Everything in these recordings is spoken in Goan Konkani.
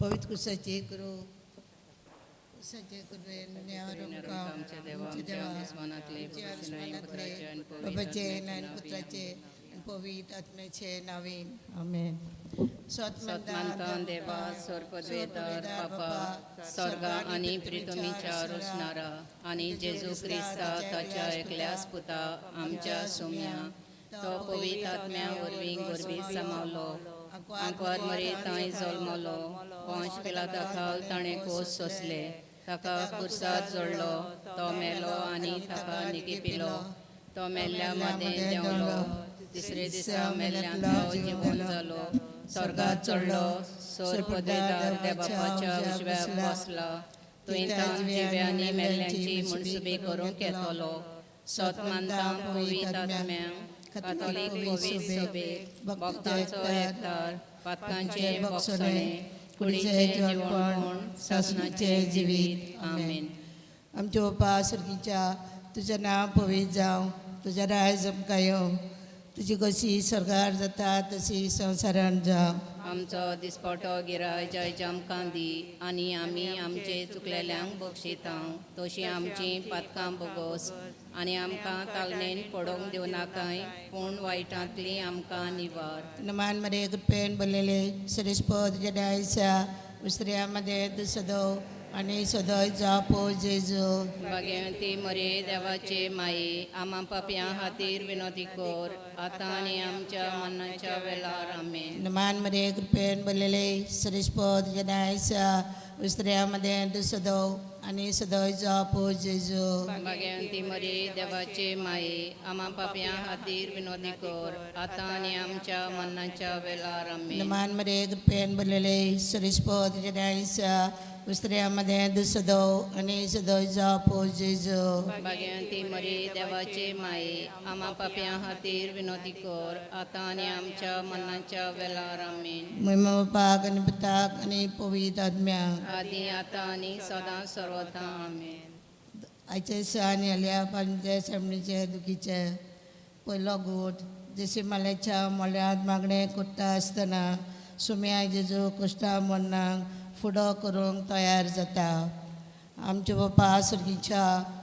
पवित्र कुसाचे करू कुसाचे करून आमच्या देवा आमच्या दुस्मानातले बाबाचे आनी पुत्राचे आनी पवित्र बाबाचे आत्म्याचे आनी नांवान. पुत्राचे आनी पवित्र आत्म्याचे नावीन आमेन. सतमानतान देवा स्वर्गद्वेदार बापा स्वर्गा आनी प्रितमीच्या रोसणारा आनी जेजू क्रिस्ता ताच्या एकल्याच पुता आमच्या सोम्या तो पवित्र आत्म्या वरवीं गर्भीत सामावलो आंकवार मरी थंय जल्मलो पोंच पिलाता खाल ताणें कोस सोंसले ताका पुरसाद जोडलो तो मेलो आनी ताका निकिपिलो तो मेल्ल्या मदें देंवलो तिसरे दिसा मेल्ल्यांतलो जिवोन जालो स्वर्गात चडलो सोर पदवेदार देवबापाच्या उजव्याक बसला तुवें तान जिव्या आनी मेल्ल्यांची मनसुबी करूंक येतलो. सत मानता पवित्र आत्म्यांक कातोलीक पवित्र सभेक भक्तांचो एकतार पातकांचें बोगसणें कुडीचें जिवणपण सासणाचें जिवीत. आमेन. आमच्या बापा सर्गीच्या, तुजें नांव पवित्र जावं, तुजें राज आमकां येवं, तुजी कशी स्वर्गार जाता तशी संवसारान जावं. आमचो दिसपटो गिराय आमकां दी आनी आमी आमचे चुकलेल्यांक बक्षिता तशी आमची पातकां बोगोस आनी आमकां तालनेन पडोवंक दिवनाकाय पूण वायटांतली आमकां निवार. नमान मरे कृपेन भरलेले सरेस्पद तुज्या आयसा उस्त्र्यामध्ये तूं सदो आनी सदय जापो जेजू. भाग्यवंती मरे देवाचे माये आमा पापयां खातीर विनोदी कर आतां आनी आमच्या मरणाच्या वेळार. आमेन. नमान मरे कृपेन भरलेले सरेस्पद तुज्या आयसा उस्त्र्यामध्ये तूं सदो आनी सदय जापो जेजू. भाग्यवंती मरे देवाचे माये आमा पापयां खातीर विनोदी कर आतां आनी आमच्या मरणाच्या वेळार. आमेन. नमान मरे कृपेन भरलेले सरेस्पद तुज्या आयसा उस्त्र्यामध्ये तूं सदो आनी सदय जापो जेजू. भाग्यवंती मरे देवाचे माये आमा पापयां खातीर विनोदी कर आतां आनी आमच्या मरणाच्या वेळार. आमेन. महिमा बापाक आनी पुताक आनी पवित्र आत्म्याक. आदी आतां आनी सदां सर्वथा. आमेन. आयचे दिसा आनी पांचे सेमणीचे दुखीचे पयलो गूट जशी माल्याच्या मोल्यांत मागणें करता आसतना सुम्या जेजू कुश्टा मरणाक फुडो करूंक तयार जाता. आमच्या बापा सर्गीच्या,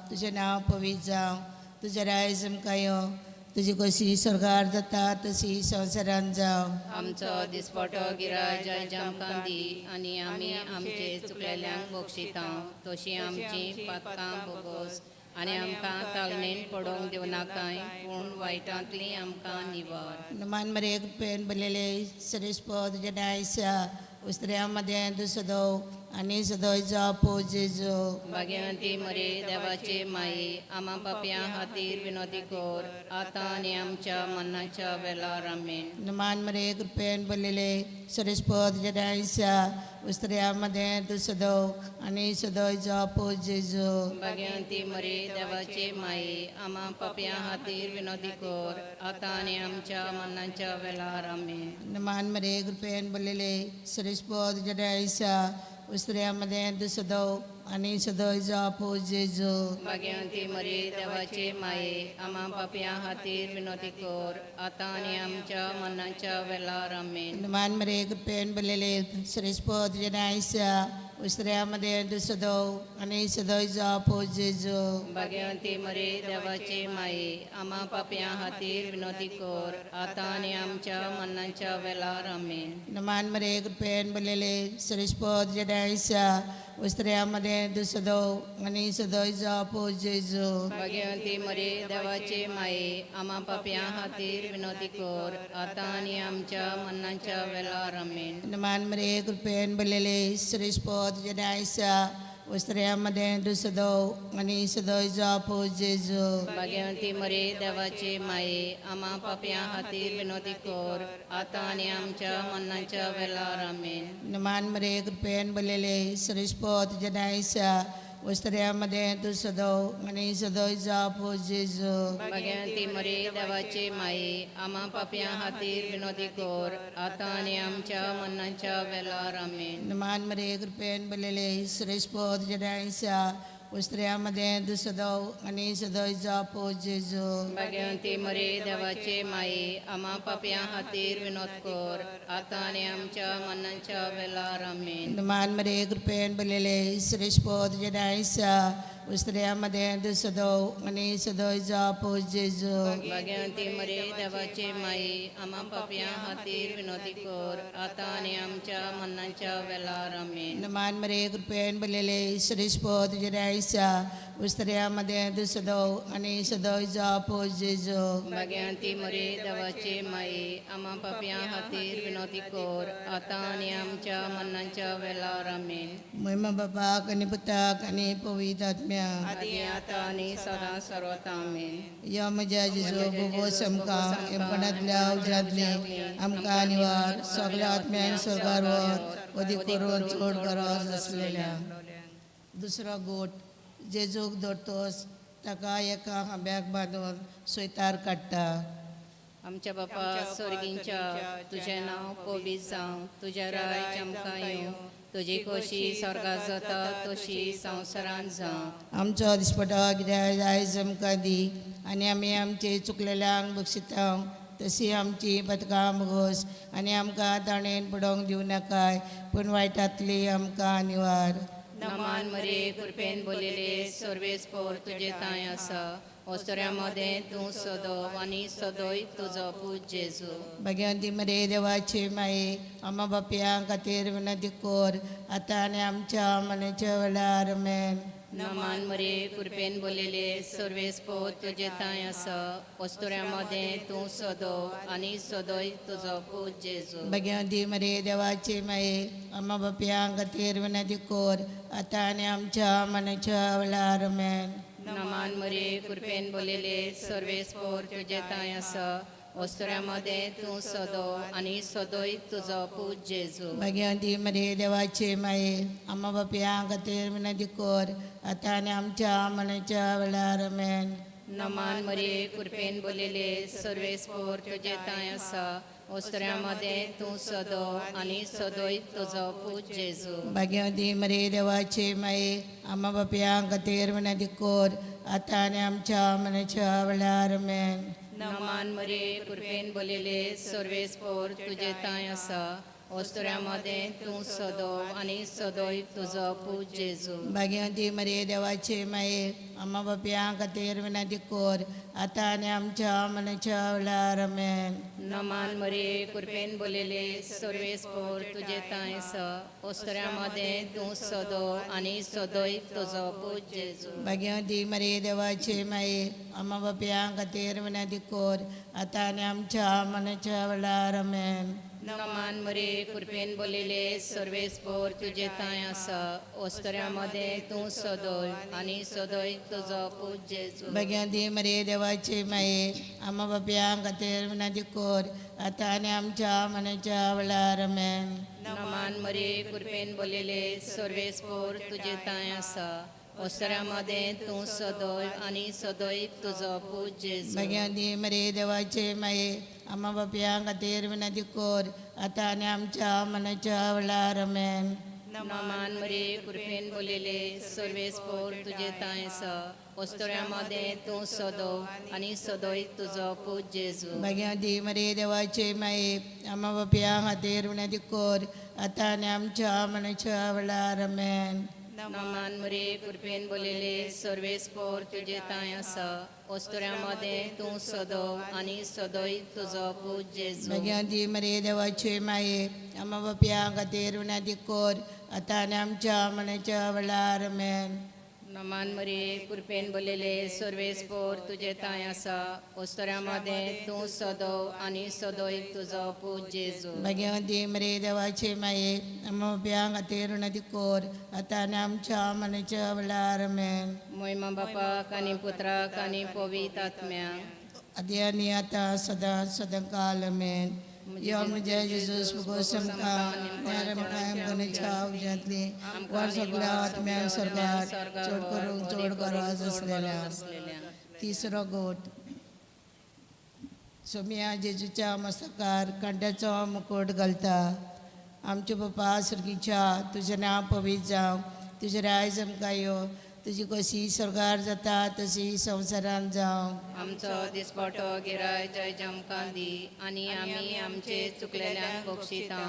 तुजें नांव पवित्र जावं, तुजें रायज आमकां येवं, तुजी कशी स्वर्गार जाता तशी संवसारान जावं. आमचो दिसपटो गिराय आमकां दी आनी आमी आमचे चुकलेल्यांक बक्षिता तशी आमची पातकां बोगोस आनी आमकां तालनेन पडोवंक दिवनाकाय पूण वायटांतली आमकां निवार. नमान मरे पेन भरलेले सरेस्पद तुजें आयसा उस्त्र्यामध्ये तूं सदो आनी सदय जापो जेजू. भाग्यवंती मरे देवाचे माये आमा पापयां खातीर विनोदी कर आतां आनी आमच्या मरणाच्या वेळार. आमेन. नमान मरे कृपेन भरलेले सरेस्पद तुजें आयसा उस्त्र्यामध्ये तूं सदो आनी सदय जापो जेजू. भाग्यवंती मरे देवाचे माये आमा पापयां खातीर विनोदी कर आतां आनी आमच्या मरणाच्या वेळार. आमेन. नमान मरे कृपेन भरलेले सरेस्पद तुजें आयसा उस्त्र्यामध्ये तूं सदो आनी सदय जापो जेजू. भाग्यवंती मरे देवाचे माये आमा पापयां खातीर विनोदी कर आतां आनी आमच्या मरणाच्या वेळार. आमेन. नमान मरे कृपेन भरलेले सरेस्पद तुजें आयसा उस्त्र्यामध्ये तूं सदो आनी सदय जापो जेजू. भाग्यवंती मरे देवाचे माये आमा पापयां खातीर विनोदी कर आतां आनी आमच्या मरणाच्या वेळार. आमेन. नमान मरे कृपेन भरलेले सरेस्पद तुजें आयसा उस्त्र्यामध्ये तूं सदो आनी सदय जापो जेजू. भाग्यवंती मरे देवाचे माये आमा पापयां खातीर विनोदी कर आतां आनी आमच्या मरणाच्या वेळार. आमेन. नमान मरे कृपेन भरलेले सरेस्पद तुजें आयसा उस्त्र्यामध्ये तूं सदो आनी सदय जापो जेजू. भाग्यवंती मरे देवाचे माये आमा पापयां खातीर विनोदी कर आतां आनी आमच्या मरणाच्या वेळार. आमेन. नमान मरे कृपेन भरलेले सरेस्पद तुजें आयसा उस्त्र्यामध्ये तूं सदो आनी सदय जापो जेजू. भाग्यवंती मरे देवाचे माये आमा पापयां खातीर विनोदी कर आतां आनी आमच्या मरणाच्या वेळार. आमेन. नमान मरे कृपेन भरलेले सरेस्पद तुजें आयसा उस्त्र्या मदें तूं सदव आनी सदय जापो जेजू. भाग्यवंती मरे देवाचे माये, आमा पापयां खातीर विनोद कर, आतां आनी आमच्या मरणाच्या वेळार. आमेन. मान मरे कृपेन बरलेले श्रेष्ठ तुजें आयसा उस्त्र्या मदें तूं सदव आनी सदय जापो जेजू. भाग्यवंती मरे देवाचे माये, आमा पापयां खातीर विनोदी कर, आतां आनी आमच्या मरणाच्या वेळार. आमेन. मान मरे कृपेन बरलेले श्रेष्ठ तुजें आयसा उस्त्र्या मदें तूं सदव आनी सदय जापो जेजू. भाग्यवंती मरे देवाचे माये, आमा पापयां खातीर विनोदी कर, आतां आनी आमच्या मरणाच्या वेळार. आमेन. महिमा बापाक आनी पुताक आनी पवित्र आत्म्याक. आदी आतां आनी सदां सर्वता. आमेन. यो म्हज्या जेजू बोबो समकां एमपणांतल्या उज्यांतली आमकां निवार, सगल्या आत्म्यान स्वर्गार वर अदीक करून चड गरज आसलेल्या. दुसरो गोट, जेजूक धरतोच ताका एका खांब्याक बांदून सोयतार काडटा. आमच्या बापा स्वर्गींच्या, तुजें नांव पवित्र जावं, तुजें राज्य आमकां येवं, तुजी खोशी स्वर्गात जाता तशी संवसारांत जावं. आमचो दिसपटो कित्याक आयज आमकां दी आनी आमी आमचे चुकलेल्यांक बक्षिता तशी आमची पदकां भोगोस आनी आमकां ताणेन पडोवंक दिवं नाकाय, पूण वायटांतली आमकां निवार. नमान मरे, कृपेन बोलिले, सर्वेस पोर तुजे तांय आसा, ओसऱ्या मदें तूं सदो आनी सदोय तुजो पूत जेजू. भाग्यवंती मरे देवाची माये, आमा बापयां खातीर विनंती कर, आतां आनी आमच्या मनाच्या वेळार. मेन. नमान मरे, कृपेन बोलिले, सर्वेस पोर तुजे तांय आसा, ओसऱ्या मदें तूं सदो आनी सदोय तुजो पूत जेजू. भाग्यवंती मरे देवाची माये, आमा बापयां खातीर विनंती कर, आतां आनी आमच्या मनाच्या वेळार. मेन. नमान मरे, कृपेन बोलिले, सर्वेस पोर तुजे तांय आसा, ओसऱ्या मदें तूं सदो आनी सदोय तुजो पूत जेजू. भाग्यवंती मरे देवाची माये, आमा बापयां खातीर विनंती कर, आतां आनी आमच्या मनाच्या वेळार. मेन. नमान मरे, कृपेन बोलिले, सर्वेस पोर तुजे तांय आसा, ओसऱ्या मदें तूं सदो आनी सदोय तुजो पूत जेजू. भाग्यवंती मरे देवाची माये, आमा बापयां खातीर विनंती कर, आतां आनी आमच्या मनाच्या वेळार. मेन. नमान मरे, कृपेन बोलिले, सर्वेस पोर तुजे तांय आसा, ओसऱ्या मदें तूं सदो आनी सदोय तुजो पूत जेजू. भाग्यवंती मरे देवाची माये, आमा बापयां खातीर विनंती कर, आतां आनी आमच्या मनाच्या वेळार. मेन. नमान मरे, कृपेन बोलिले, सर्वेस पोर तुजे तांय आसा, ओसऱ्या मदें तूं सदो आनी सदोय तुजो पूत जेजू. भाग्यवंती मरे देवाची माये, आमा बापयां खातीर विनंती कर, आतां आनी आमच्या मनाच्या वेळार. मेन. नमान मरे, कृपेन बोलिले, सर्वेस पोर तुजे तांय आसा, ओसऱ्या मदें तूं सदोय आनी सदोय तुजो पूत जेजू. भाग्यवंती मरे देवाची माये, आमा बापयां खातीर विनंती कर, आतां आनी आमच्या मनाच्या वेळार. मेन. नमान मरे, कृपेन बोलिले, सर्वेस पोर तुजे तांय आसा, ओसऱ्या मदें तूं सदोय आनी सदोय तुजो पूत जेजू. भाग्यवंती मरे देवाचे माये, आमा बापयां खातीर विनंती कर, आतां आनी आमच्या मनाच्या वेळार. मेन. नमान मरे, कृपेन बोलिले, सर्वेस पोर तुजे तांय आसा, ओसऱ्या मदें तूं सदो आनी सदोय तुजो पूत जेजू. भाग्यवंती मरे देवाचे माये, आमा बापयां खातीर विनंती कर, आतां आनी आमच्या मनाच्या वेळार. मेन. नमान मरे, कृपेन बोलिले, सर्वेस पोर तुजे तांय आसा, ओसऱ्या मदें तूं सदो आनी सदोय तुजो पूत जेजू. भाग्यवंती मरे देवाचे माये, आमा बापयां खातीर विनंती कर, आतां आनी आमच्या मनाच्या वेळार. मेन. नमान मरे, कृपेन बोलिले, सर्वेस पोर तुजे तांय आसा, ओसऱ्या मदें तूं सदो आनी सदोय तुजो पूत जेजू. भाग्यवंती मरे देवाचे माये, आमा बापयां खातीर विनंती कर, आतां आनी आमच्या मनाच्या वेळार. मेन. मोहिमा बापाक आनी पुत्राक आनी पवित्र आत्म्याक. आदी आनी आतां सदां सदां काल. मेन. यो म्हज्या जेजूस मुगो समका गणेच्या उज्यांतली वर सगल्या आत्म्या स्वर्गात चड करूंक चड गरज आसलेल्या. तिसरो गोट, सोमिया जेजूच्या मस्तकार कांड्याचो मुकुट घालता. आमचे बापा सर्गीच्या, तुजें नांव पवित्र जावं, तुजें रायज आमकां यो, तुजी कशी स्वर्गार जाता तशी संवसारांत जावं. आमचो दिसपटो गिराय जय आमकां दी आनी आमी आमचे चुकलेल्यांक बक्षिता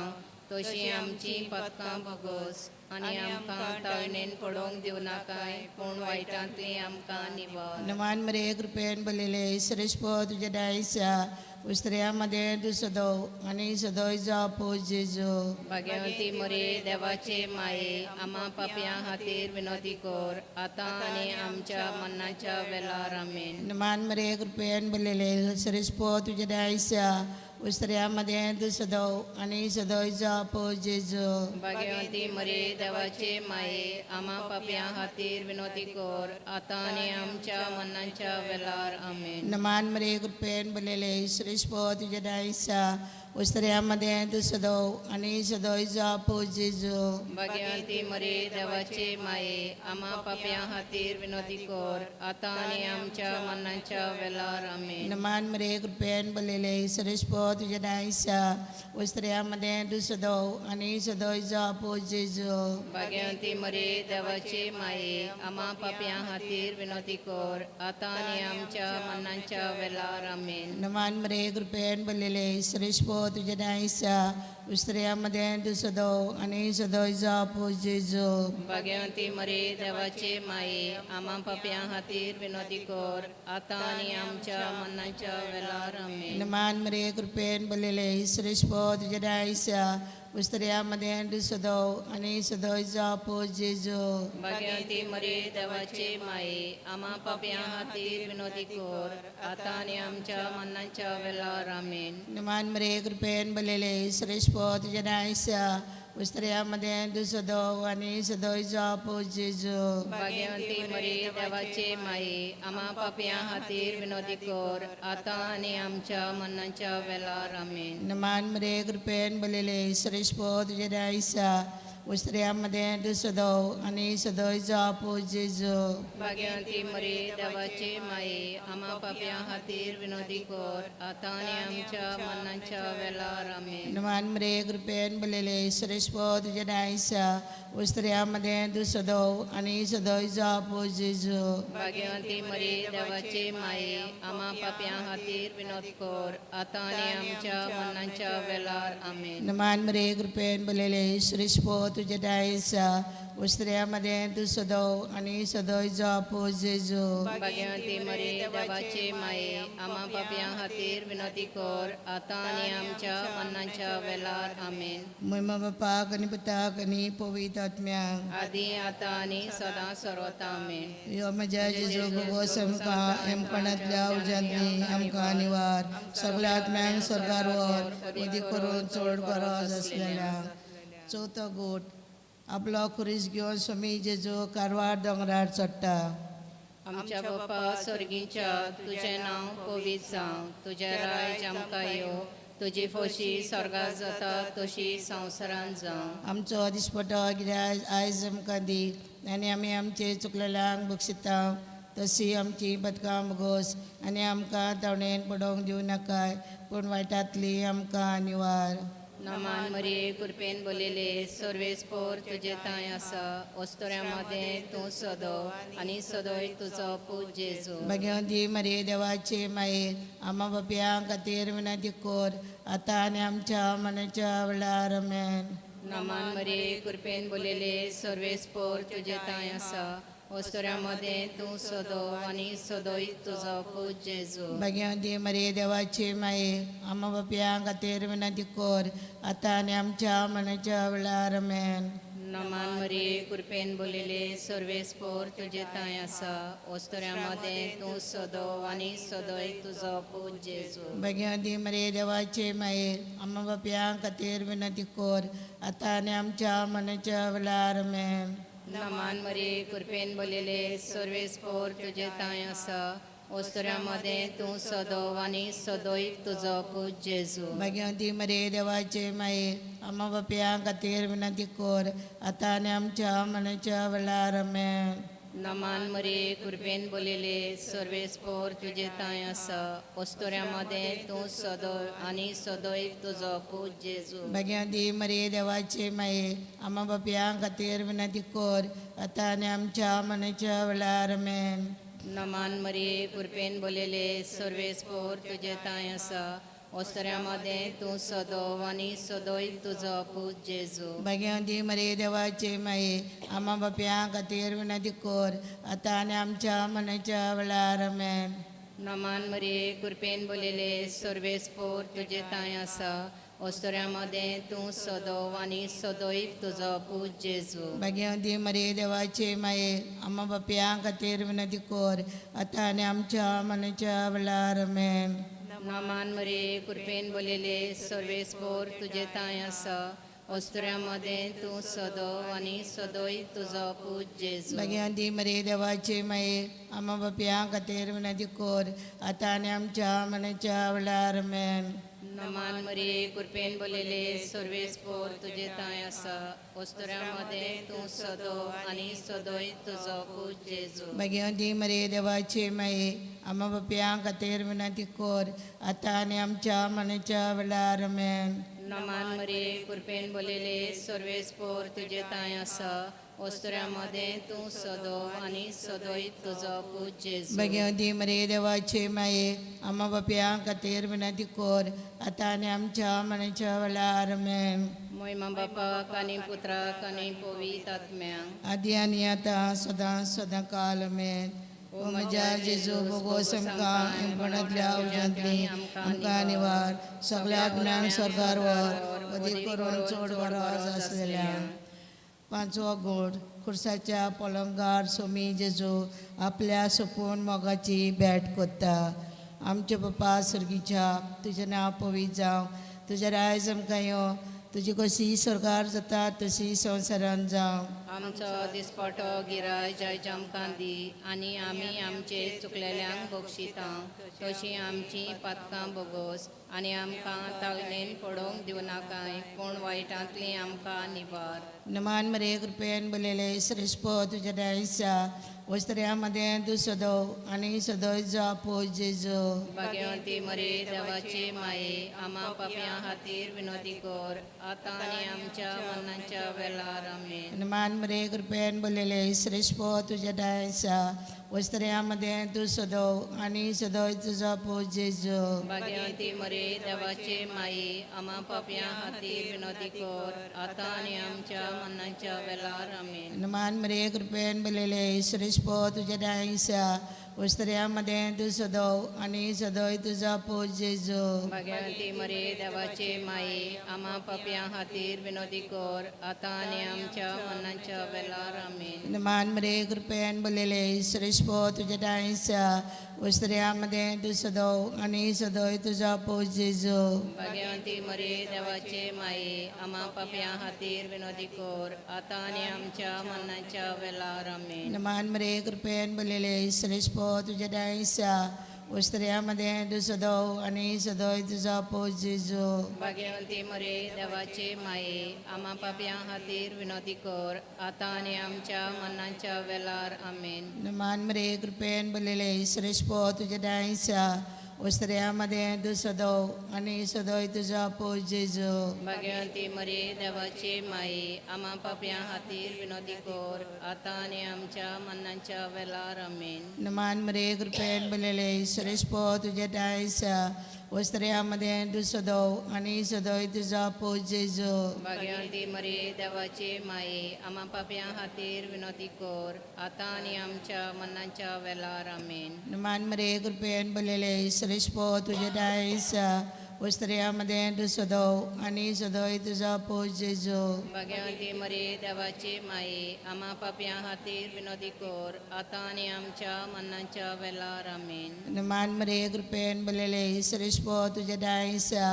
तशी आमची पदकां भोगोस आनी आमकां तळणेन पडोवंक दिवं नाकाय पूण वायटांतली आमकां निवार. नमान मरे कृपेन भरलेले श्रेष्ठ तुझ्या दायसा स्त्रियांमध्ये तूं सदव आनी सदय जावप जेजू. भाग्यवंती मरे देवाचे माये आमा पापयां खातीर विनोदी कर आतां आनी आमच्या मन्नाच्या वेलार. आमेन. नमान मरे कृपेन भरलेले श्रेष्ठ तुझ्या दायसा स्त्रियांमध्ये तूं सदव आनी सदय जावप जेजू. भाग्यवंती मरे देवाचे माये आमा पापयां खातीर विनोदी कर आतां आनी आमच्या मन्नाच्या वेलार. आमेन. नमान मरे कृपेन भरलेले श्रेष्ठ तुझ्या दायसा स्त्रियांमध्ये तूं सदव आनी सदय जावप जेजू. भाग्यवंती मरे देवाचे माये आमा पापयां खातीर विनोदी कर आतां आनी आमच्या मन्नाच्या वेलार. आमेन. नमान मरे कृपेन भरलेले श्रेष्ठ तुझ्या दायसा स्त्रियांमध्ये तूं सदव आनी सदय जावप जेजू. भाग्यवंती मरे देवाचे माये आमा पापयां खातीर विनोदी कर आतां आनी आमच्या मन्नाच्या वेलार. आमेन. नमान मरे कृपेन भरलेले श्रेष्ठ तुझ्या दायसा स्त्रियांमध्ये तूं सदव आनी सदय जावप जेजू. भाग्यवंती मरे देवाचे माये आमा पापयां खातीर विनोदी कर आतां आनी आमच्या मन्नाच्या वेलार. आमेन. नमान मरे कृपेन भरलेले श्रेष्ठ तुझ्या दायसा स्त्रियांमध्ये तूं सदव आनी सदय जावप जेजू. भाग्यवंती मरे देवाचे माये आमा पापयां खातीर विनोदी कर आतां आनी आमच्या मन्नाच्या वेलार. आमेन. नमान मरे कृपेन भरलेले श्रेष्ठ तुझ्या दायसा स्त्रियांमध्ये तूं सदव आनी सदय जावप जेजू. भाग्यवंती मरे देवाचे माये आमा पापयां खातीर विनोदी कर आतां आनी आमच्या मन्नाच्या वेलार. आमेन. नमान मरे कृपेन भरलेले श्रेष्ठ तुझ्या दायसा स्त्रियांमध्ये तूं सदव आनी सदय जावप जेजू. भाग्यवंती मरे देवाचे माये आमा पापयां खातीर विनोदी कर आतां आनी आमच्या मन्नाच्या वेलार. आमेन. नमान मरे कृपेन भरलेले श्रेष्ठ तुझ्या दायसा स्त्रियांमध्ये तूं सदव आनी सदय जावप जेजू. भाग्यवंती मरे देवाचे माये आमा पापयां खातीर विनोद कर आतां आनी आमच्या मन्नाच्या वेलार. आमेन. नमान मरे कृपेन भरलेले श्रेष्ठ तुझ्या दायसा स्त्रियांमध्ये तूं सदव आनी सदय जावप जेजू. भाग्यवंती मरे देवाचे माये आमा पापयां खातीर विनोदी कर आतां आनी आमच्या मन्नाच्या वेलार. आमेन. महिमा बापाक आनी पुताक आनी पवित्र आत्म्याक. आदी आतां आनी सदां सर्वता. आमेन. यो म्हज्या जेजू भोगोस आमकां एमकणांतल्या उज्यांतली आमकां निवार सगळ्या आत्म्यांक स्वर्गार व्हर उदी करून चड गरज आसलेल्या. चवथो गोट आपलो खुरीस घेवन स्वामी जेजू कारवार दोंगरार चडटा. आमच्या बापा स्वर्गीच्या तुजें नांव पवित्र जावं, तुजें राज्य आमकां येवं, तुजी फोशी स्वर्गात जाता तशी संवसारांत जावं. आमचो दिसपटो कित्याक आयज आमकां दी आनी आमी आमचे चुकलेल्यांक बक्षिता तशी आमची बदकां भोगोस आनी आमकां तवणेन पडोवंक दिवं नाकाय पूण वायटांतली आमकां निवार. नमान मरिये कृपेन बोलिले सर्वेस्पोर तुजे तांय आसा, ओस्तोऱ्या मदें तूं सदो आनी सदोय तुजो पूत जेजू. भाग्यवंती मरिये देवाचे माये आमा बापयां खातीर विनंती कर आतां आनी आमच्या मनाच्या वेळार. आमेन. नमान मरिये कृपेन बोलिले सर्वेस्पोर तुजे तांय आसा, ओस्तोऱ्या मदें तूं सदो आनी सदोय तुजो पूत जेजू. भाग्यवंती मरिये देवाचे माये आमा बापयां खातीर विनंती कर आतां आनी आमच्या मनाच्या वेळार. आमेन. नमान मरिये कृपेन बोलिले सर्वेस्पोर तुजे तांय आसा, ओस्तोऱ्या मदें तूं सदो आनी सदोय तुजो पूत जेजू. भाग्यवंती मरिये देवाचे माये आमा बापयां खातीर विनंती कर आतां आनी आमच्या मनाच्या वेळार. आमेन. नमान मरिये कृपेन बोलिले सर्वेस्पोर तुजे तांय आसा, ओस्तोऱ्या मदें तूं सदो आनी सदोय तुजो पूत जेजू. भाग्यवंती मरिये देवाचे माये आमा बापयां खातीर विनंती कर आतां आनी आमच्या मनाच्या वेळार. आमेन. नमान मरे कृपेन बोलिले सर्वेस्पोर तुजे तांय आसा ओस्तोऱ्या मदें तूं सदय आनी सदैव तुजो पूत जेजू. भाग्यवती मरिये देवाचे माये, आम्हा बापयां खातीर विनंती कर आतां आनी आमच्या मनाच्या वेळार. आमेन. नमान मरिये कृपेन बोलिले सर्वेस्पोर तुजे तांय आसा ओस्तोऱ्या मदें तूं सदो आनी सदैव तुजो पूत जेजू. भाग्यवती मरिये देवाचे माये, आम्हा बापयां खातीर विनंती कर आतां आनी आमच्या मनाच्या वेळार. आमेन. नमान मरिये कृपेन बोलिले सर्वेस्पोर तुजे तांय आसा ओस्तोऱ्या मदें तूं सदो आनी सदैव तुजो पूत जेजू. भाग्यवती मरिये देवाचे माये, आम्हा बापयां खातीर विनंती कर आतां आनी आमच्या मनाच्या वेळार. आमेन. नमान मरिये कृपेन बोलिले सर्वेस्पोर तुजे तांय आसा ओस्तोऱ्या मदें तूं सदो आनी सदैव तुजो पूत जेजू. भाग्यवती मरिये देवाचे माये, आम्हा बापयां खातीर विनंती कर आतां आनी आमच्या मनाच्या वेळार. आमेन. नमान मरिये कृपेन बोलिले सर्वेस्पोर तुजे तांय आसा ओस्तोऱ्या मदें तूं सदो आनी सदैव तुजो पूत जेजू. भाग्यवती मरिये देवाचे माये, आम्हा बापयां खातीर विनंती कर आतां आनी आमच्या मनाच्या वेळार. आमेन. नमान मरिये कृपेन बोलिले सर्वेस्पोर तुजे तांय आसा ओस्तोऱ्या मदें तूं सदो आनी सदैव तुजो पूत जेजू. भाग्यवती मरिये देवाचे माये, आम्हा बापयां खातीर विनंती कर आतां आनी आमच्या मनाच्या वेळार. आमेन. मोहिमा बापाक आनी पुत्राक आनी पवित्र आत्म्याक. आदी आनी आतां सदां सदां काल. आमेन. ओ म्हज्या जेजू, भोगोस आमकां इंपणांतल्या उज्यांतली आमकां निवार, सगळ्या ज्ञान स्वर्गार व्हर, अदीक करून चड गरज आसलेल्या. पांचवो गोड, खुर्साच्या पलंगार सोमी जेजू आपल्या सोपून मोगाची भेट कोत्ता. आमचे पप्पा सर्गीच्या, तुजें नांव पवित्र जावं, तुजें रायज आमकां यो, तुजी कशी स्वर्गार जाता तशी संवसारान जावं. आमचो दिसपटो गिराय जय आमकां दी आनी आमी आमचे चुकलेल्यांक बक्षिता तशी आमची पातकां बोगोस आनी आमकां तागलेन पडोवंक दिवनाकाय पूण वायटांतली आमकां निवार. नमान मरे कृपेन बोलेले श्रेष्ठ तुज्या दायसा वस्त्र्यामध्ये तूं सदो आनी सदोय जापो जेजू. भाग्यवंती मरे देवाची माये, आमा पापयां खातीर विनोदी कर आतां आनी आमच्या मरणाच्या वेळार. आमेन. नमान मरे कृपेन बोलेले श्रेष्ठ तुज्या दायसा वस्त्र्यामध्ये तूं सदो आनी सदोय तुजो पो जेजू. भाग्यवंती मरे देवाचे माये, आमा पापयां खातीर विनोदी कर आतां आनी आमच्या मरणाच्या वेळार. आमेन. नमान मरे कृपेन बोलेले श्रेष्ठ तुज्या दायसा वस्त्र्यामध्ये तूं सदो आनी सदोय तुजो पो जेजू. भाग्यवंती मरे देवाचे माये, आमा पापयां खातीर विनोदी कर आतां आनी आमच्या मरणाच्या वेळार. आमेन. मान मरे कृपेन बोलेले श्रेष्ठ तुझ्या दायसा वस्त्र्यामध्ये तू सदो आणि सदोय तुझा पो जेजू. भाग्यवंती मरे देवाचे माये, आमा पापयां खातीर विनोदी कर आतां आनी आमच्या मरणाच्या वेळार. आमेन. मान मरे कृपेन बोलेले श्रेष्ठ तुझ्या दायसा वस्त्र्यामध्ये तू सदो आणि सदोय तुझा पो जेजू. भाग्यवंती मरे देवाचे माये, आमा पापयां खातीर विनोदी कर आतां आनी आमच्या मरणाच्या वेळार. आमेन. मान मरे कृपेन बोलेले श्रेष्ठ तुझ्या दायसा वस्त्र्यामध्ये तू सदो आणि सदोय तुझा पो जेजू. भाग्यवंती मरे देवाचे माये, आमा पापयां खातीर विनोदी कर आतां आनी आमच्या मरणाच्या वेळार. आमेन. नमान मरे कृपेन बोलेले श्रेष्ठ तुझ्या दायसा वस्त्र्यामध्ये तू सदो आणि सदोय तुझा पो जेजू. भाग्यवंती मरे देवाचे माये, आमा पापयां खातीर विनोदी कर आतां आनी आमच्या मरणाच्या वेळार. आमेन. नमान मरे कृपेन बोलेले श्रेष्ठ तुझ्या दायसा वस्त्र्यामध्ये तू सदो आणि सदोय तुझा पो जेजू. भाग्यवंती मरे देवाचे माये, आमा पापयां खातीर विनोदी कर आतां आनी आमच्या मरणाच्या वेळार. आमेन. नमान मरे कृपेन बोलेले श्रेष्ठ तुझ्या दायसा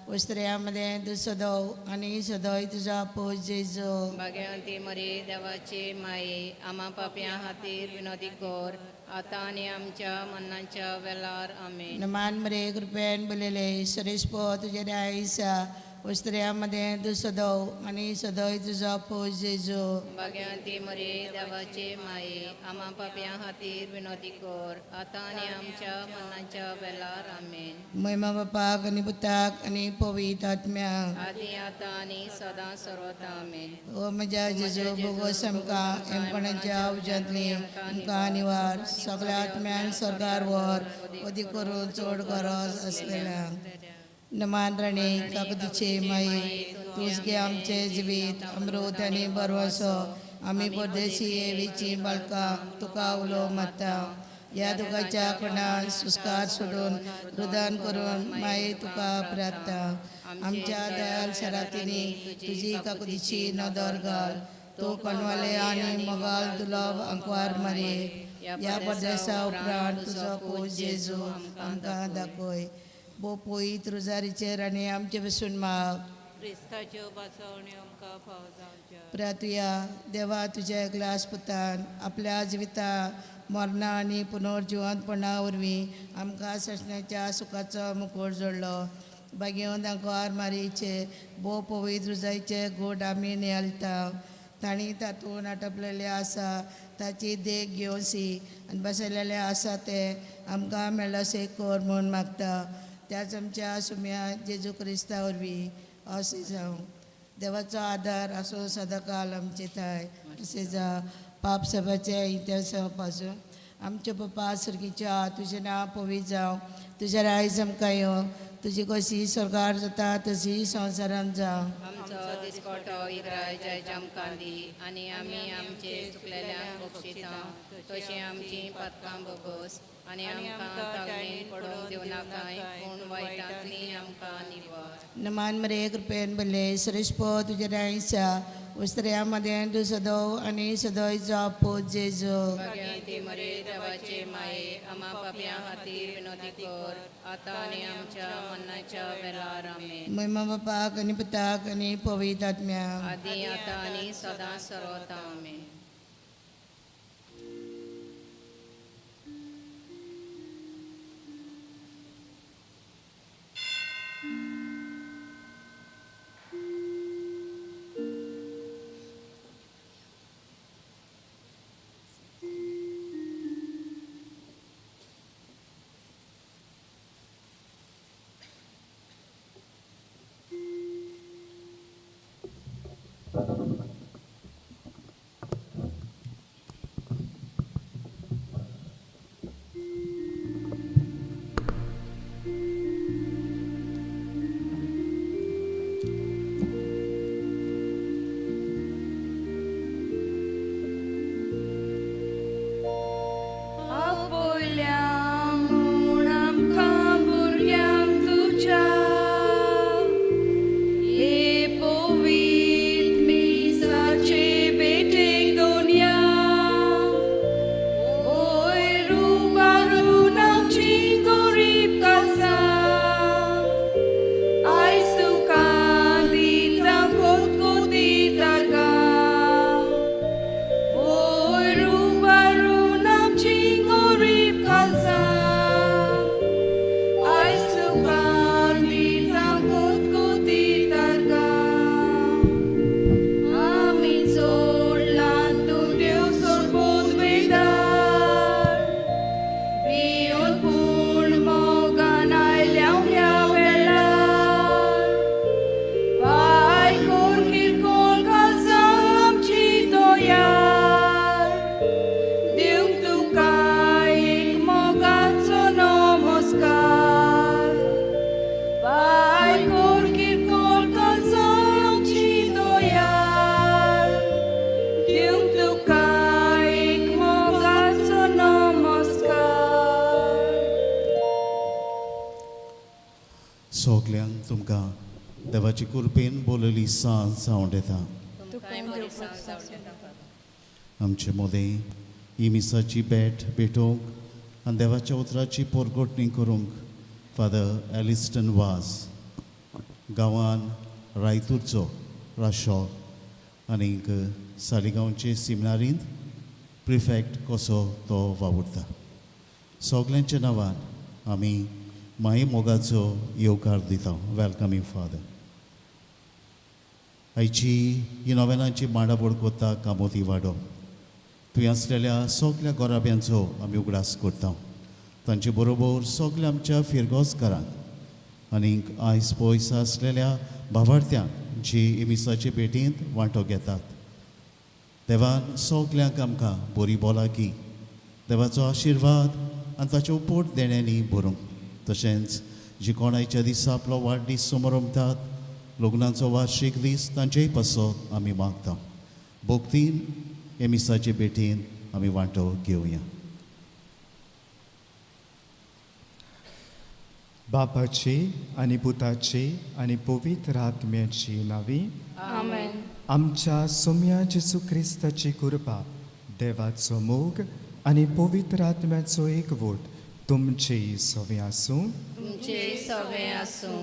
वस्त्र्यामध्ये तू सदो आणि सदोय तुझा पो जेजू. भाग्यवंती मरे देवाचे माये, आमा पापयां खातीर विनोदी कर आतां आनी आमच्या मरणाच्या वेळार. आमेन. नमान मरे कृपेन बोलेले श्रेष्ठ तुझ्या दायसा उस्त्र्या मदें तूं सदव आनी सदय तुजो पूज जेजू. भाग्यांती मरे देवाचे माये, आमा पापयां खातीर विनोदी कर, आतां आनी आमच्या मरणाच्या वेळार. आमेन. महिमा बापाक आनी पुताक आनी पवित्र आत्म्याक. आदी, आतां आनी सदां सर्वता. आमेन. ओ म्हज्या जेजू, भोगोस आमकां एमपणाच्या उज्यांतली आमकां निवार, सगळ्या आत्म्यान स्वर्गार व्हर, अदीक करून चड गरज आसलेल्यांक. नमान राणी, काकतीचे माई, तूच गे आमचे जिवीत अमृत आनी बरवसो. आमी परदेशी येवीची बालकां तुका उलो मारता. ह्या दुखाच्या कोणान सुस्कार सोडून रुदान करून माई तुका प्रार्थना. आमच्या दयाल सरातींनी तुजी काकुतीची नदर घाल. तूं कणवाले आनी मोगाल दुलोब अंकवार मारी, ह्या परदेसा उपरांत तुजो पूज जेजू आमकां दाखय. भोव पवित्र रुजारीचेर आनी आमचे पसून माग. क्रिस्ताच्यो बसवण्यो आमकां फाव जावच्यो. प्रातुया. देवा, तुज्या एकल्याच पुतान आपल्या जिविता, मरणा आनी पुनर्जिवंतपणा वरवीं आमकां ससण्याच्या सुखाचो मुकोट जोडलो. बागेवन दांकोर मारयेचे भोव पवित्र जायचे गोड आमी नियाळटा. तांणी तातूंत आटपलेले आसा ताची देख घेवची आनी बसयलेले आसा ते आमकां मेळसे कर म्हूण मागता, त्याच आमच्या सुम्या जेजू क्रिस्ता वरवीं. अशें जावं. देवाचो आदार आसूं सदांकाल आमचे थाय. अशें जावं. पाप सभाचे इतिहासा पासून. आमचे पप्पा सर्गीच्या, तुजें नांव पवित्र जावं, तुजें रायज आमकां येवं, तुजी कशी स्वर्गार जाता तशी संवसारांत जावं. आमचो दिसपटो इग्राय आमकां दी आनी आमी आमचे चुकलेल्यांक बक्षिता तशी आमची पातकां बोगोस आनी आमकां तागणेन पडोवंक दिवं नाकाय, पूण वायटांतली आमकां निवार. नमान मरे, कृपेन भरले, सरेशपो तुजें रायसा, उस्त्र्या मदें तूं सदव आनी सदय जावं जेजू. भाग्यांती मरे देवाचे माये, आमा पापयां खातीर विनोदी कर, आतां आनी आमच्या मरणाच्या वेळार. आमेन. महिमा बापाक आनी पुताक आनी पवित्र आत्म्याक. आदी, आतां आनी सदां सर्वता. आमेन. आपल्या म्हूण आमकां भुरग्यांक तुज्या हे पवित्र मिसाचे भेटेक दोनया वयर उबारून आमची गरीब कासा आयज तुका दिता कोतकोती तारगां. वयर उबारून आमची गरीब कालसां आयज तुका दिता कोतकोती तारगां. आमी सोडला तूं देव सोडपोत वेदार भियोन पूण मोगान आयल्या ह्या वेळार. पाय कोर किरकोळ कालसां आमची तयार दिवंक तुका एक मोगाचो नमस्कार. पाय कोर किरकोळ कालसां आमची तयार दिवंक तुका एक मोगाचो नमस्कार. सगल्यांक तुमकां देवाची कृपेन बोलयली सांज जावं येता. तुमकांय बरी सांज जावं येता. आमचे मदें ही मिसाची भेट भेटोवंक आनी देवाच्या उतराची पोरगोटणी करूंक फादर एलिस्टन वाज, गांवान रायतूरचो राशो आनीक सालिगांवचे सिमिनारींत प्रिफेक्ट कसो तो वावुरता. सगल्यांच्या नांवान आमी माई मोगाचो येवकार दिता. Welcome you, father. आयची ही नोवेनांची मांडावळ कोता कामोती वाडो. थंय आसलेल्या सगल्या गोराब्यांचो आमी उगडास करता, तांचे बरोबर सगल्या आमच्या फिरगोजकारांक आनीक आयज पयस आसलेल्या भावार्थ्यांक जी इमिसाचे भेटींत वांटो घेतात. देवान सगल्यांक आमकां बरी भलायकी, देवाचो आशिर्वाद आनी ताचे उपोट देण्यांनी भरूंक. तशेंच जी कोणायच्या दिसा आपलो वाडदीस समरंभतात, लग्नाचो वार्शीक दीस, तांचेय पासत आमी मागता. भक्तीन हे मिसाचे भेटीन आमी वांटो घेवया. बापाची आनी पुताची आनी पवित्र आत्म्याची नावी. आमेन. आमच्या सोम्या जेजू क्रिस्ताची कृपा, देवाचो मोग आनी पवित्र आत्म्याचो एकवट तुमचेय सवे आसूं. तुमचे सवे आसूं.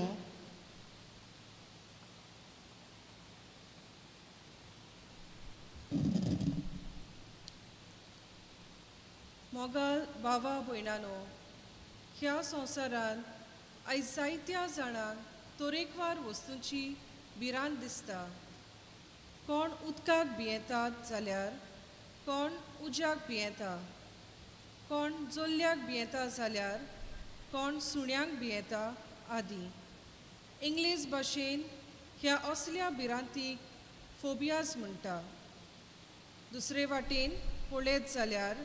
मोगाल भावा भयणानो, ह्या संवसारांत आयज जायत्या जाणांक तरेकवार वस्तूंची भिरांत दिसता. कोण उदकाक भियेतात जाल्यार कोण उज्याक भियेता, कोण जोल्ल्याक भियेता जाल्यार कोण सुण्यांक भियेता आदी. इंग्लीश भाशेन ह्या असल्या भिरांतीक फोबियाज म्हणटा. दुसरे वाटेन पळयत जाल्यार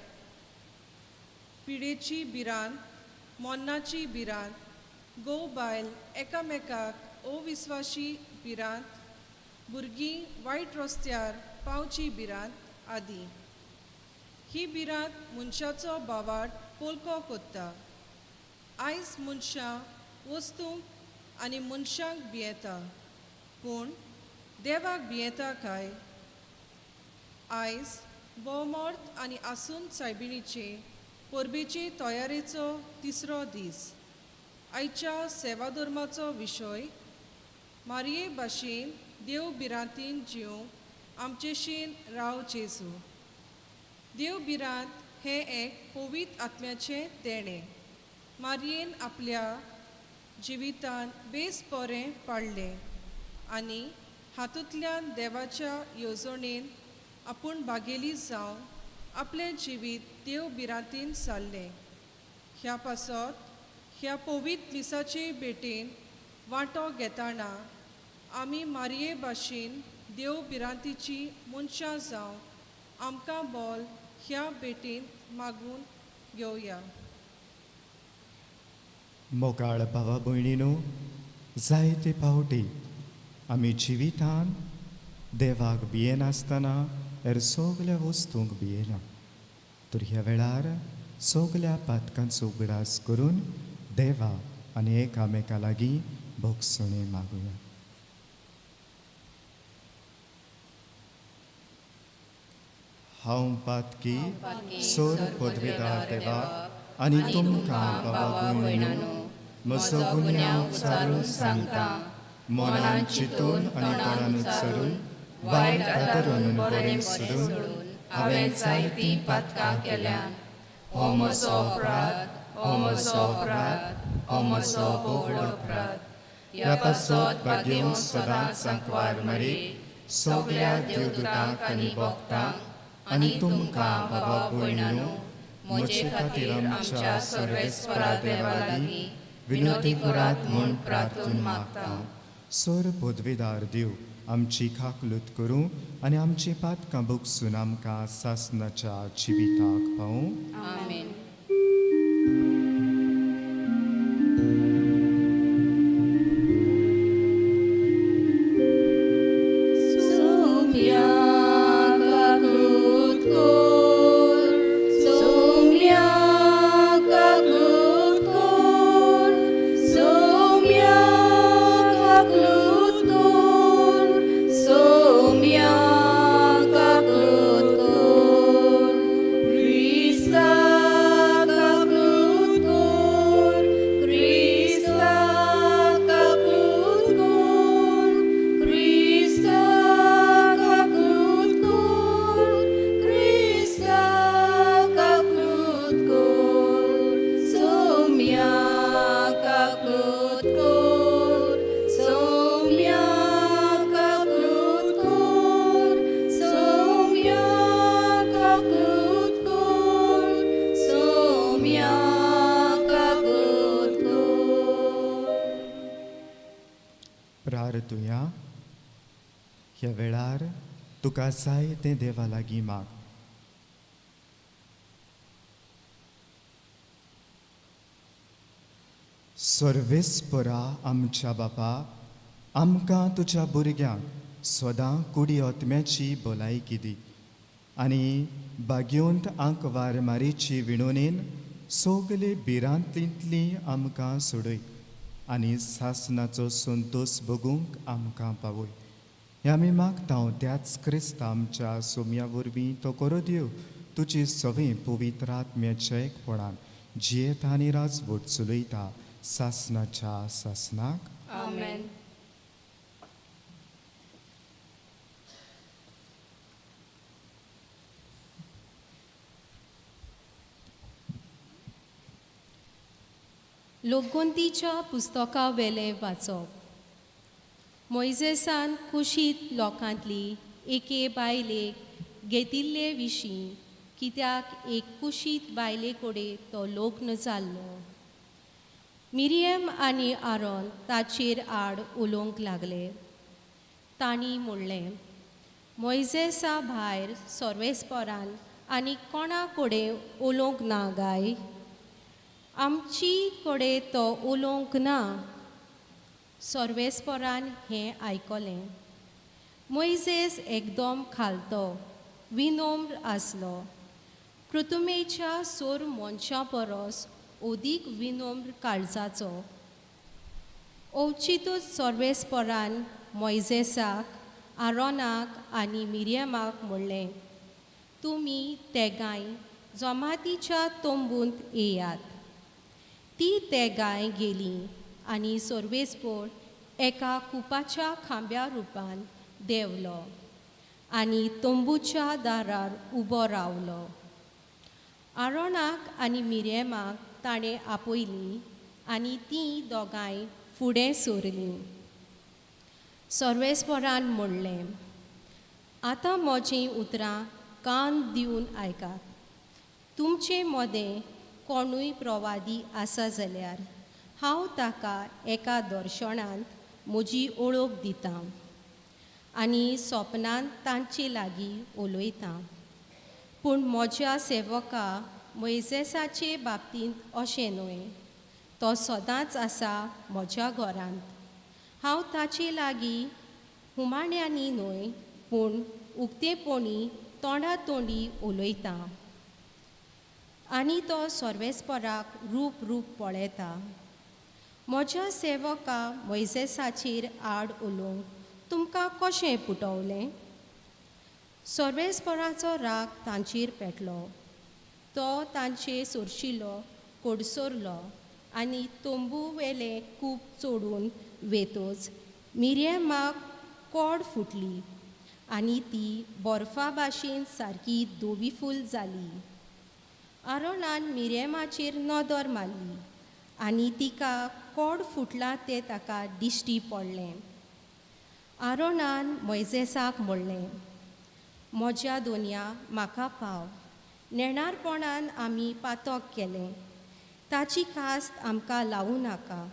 पिडेची भिरांत, मोन्नाची भिरांत, घोव बायल एकामेकाक अविस्वाशी भिरांत, भुरगीं वायट रस्त्यार पावची भिरांत आदी. ही भिरांत मनशाचो भावाट पोलको कोत्ता. आयज मनशां वस्तूंक आनी मनशांक भियेता, पूण देवाक भियेता काय? आयज भोवमोर्त आनी आसून सायबिणीचे परबेचे तयारेचो तिसरो दीस. आयच्या सेवाधर्माचो विशय मारये भाशेन देव भिरांतीन जिवंक आमचेशीन राव जेजू. देव भिरांत हें एक पवित्र आत्म्याचें देणें. मारयेन आपल्या जिवितान बेस बरें पाडलें आनी हातूंतल्यान देवाच्या येवजणेन आपूण भागेली जावन आपलें जिवीत देव भिरांतीन सारलें. ह्या पासत ह्या पवित्र मिसाचे भेटेन वांटो घेतना आमी मारये भाशेन देव भिरांतीची मनशां जावन आमकां बोल ह्या भेटेंत मागून घेवया. मोगाळ भावा भयणीनो, जायते फावटी आमी जिवितान देवाक भियेनासतना हेर सगल्या वस्तूंक भियेना. तर ह्या वेळार सगल्या पातकांचो उगडास करून देवा आनी एकामेका लागीं भोगसणें मागुया. हांव पातकी सोर पदवेदार देवा आनी तुमकां बाबा भयणीनो म्हजो गुन्यांव उचारून सांगता. मनान चिंतून आनी तोंडान उच्चारून, वायट आदरून बरें सोडून हांवें जायतीं पातकां केल्यात. हो म्हजो अपराध, हो म्हजो अपराध, हो म्हजो भोव अपराध. ह्या पासत भाग्यवंत सदांच सांकवार मरी सगल्या देवदूतांक आनी भक्तांक आनी तुमकां बाबा भयणीनो म्हजे खातीर आमच्या सर्वेस्परा देवा लागीं विनोदी करात म्हूण प्रार्थून मागता. सर पदवेदार देव आमची खाकलूत करूं आनी आमची पातकां भोगसून आमकां सासनाच्या जिविताक पावूं. आमेन. Krista, प्रार्थुया. ह्या वेळार तुका जाय तें देवा लागीं माग. सर्वेस्परा आमच्या बापा, आमकां तुज्या भुरग्यांक सदां कुडी आत्म्याची भलायकी दी आनी बागेवंत आंकवार मारीची विणोनेन सगले भिरांतींतली आमकां सोडय आनी सासनाचो संतोश भोगूंक आमकां पावय. हें आमी मागता त्याच क्रिस्ता आमच्या सोम्या वरवीं तो करो देव तुजी सवे पवित्र आत्म्याच्या एकपणान जियेता आनी राजवट चलयता सासनाच्या सासनाक. आमेन. लोकगोंतीच्या पुस्तका वेलें वाचप. मोयजेसान कुशीत लोकांतली एके बायलेक घेतिल्ले विशीं कित्याक एक कुशीत बायले कडेन तो लग्न जाल्लो. मिरियम आनी आरोन ताचेर आड उलोवंक लागले. तांणी म्हणलें, मोयजेसा भायर सर्वेस्परान आनी कोणा कडेन उलोवंक ना गाय? आमची कडेन तो उलोवंक ना. सर्वेस्परान हें आयकलें. मोयजेस एकदम खालतो विनम्र आसलो. पृथुमेच्या सोर मनशां परस अदीक विनम्र काळजाचो. अवचितूच सर्वेस्परान मोयजेसाक, आरोनाक आनी मिरियमाक म्हणलें, तुमी तेगांय जमातीच्या तंबूंत येयात. ती तेगांय गेलीं आनी सर्वेस्पोर एका कुपाच्या खांब्या रुपान देंवलो आनी तंबूच्या दारार उबो रावलो. आरोनाक आनी मिरियमाक ताणें आपयलीं आनी तीं दोगांय फुडें सरलीं. सर्वेस्परान म्हणलें, आतां म्हजीं उतरां कान दिवन आयकात. तुमचे मदें कोणूय प्रवादी आसा जाल्यार हांव ताका एका दर्शनांत म्हजी ओळख दितां आनी सपनांत तांचे लागीं उलयतां. पूण म्हज्या सेवका मोयजेसाचे बाबतींत अशें न्हय. तो सदांच आसा म्हज्या घरांत. हांव ताचे लागीं हुमाण्यांनी न्हय पूण उक्तेपणी तोंडा तोंडी उलयतां आनी तो सर्वेस्पराक रूप रूप पळयता. म्हज्या सेवका मोयजेसाचेर आड उलोवंक तुमकां कशें पुटवलें? सर्वेस्पराचो राग तांचेर पेटलो. तो तांचे सोरशिलो कोडसरलो आनी तंबू वेलें कूप चोडून वेतोच मिरियमाक कोड फुटली आनी ती बर्फा भाशेन सारकी धवी फूल जाली. आरोनान मिरियमाचेर नदर मारली आनी तिका कोड फुटलां तें ताका दिश्टी पडलें. आरोनान मोयजेसाक म्हणलें, म्हज्या दोनया म्हाका पाव. नेणारपणान आमी पातक केलें. ताची कास्त आमकां लावूं नाका.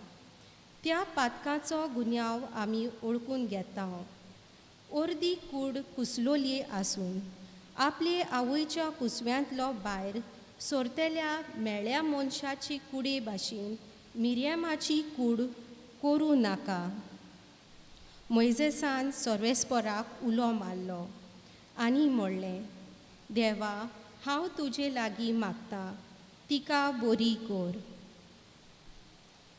त्या पातकाचो गुन्यांव आमी ओळखून घेता. अर्दी कूड कुसलोली आसून आपले आवयच्या कुसव्यांतलो भायर सोरतल्या मेळ्या मनशाची कुडे भाशेन मिरियमाची कूड करूं नाका. मोयजेसान सर्वेस्पराक उलो मारलो आनी म्हणलें, देवा, हांव तुजे लागीं मागतां, तिका बरी कर.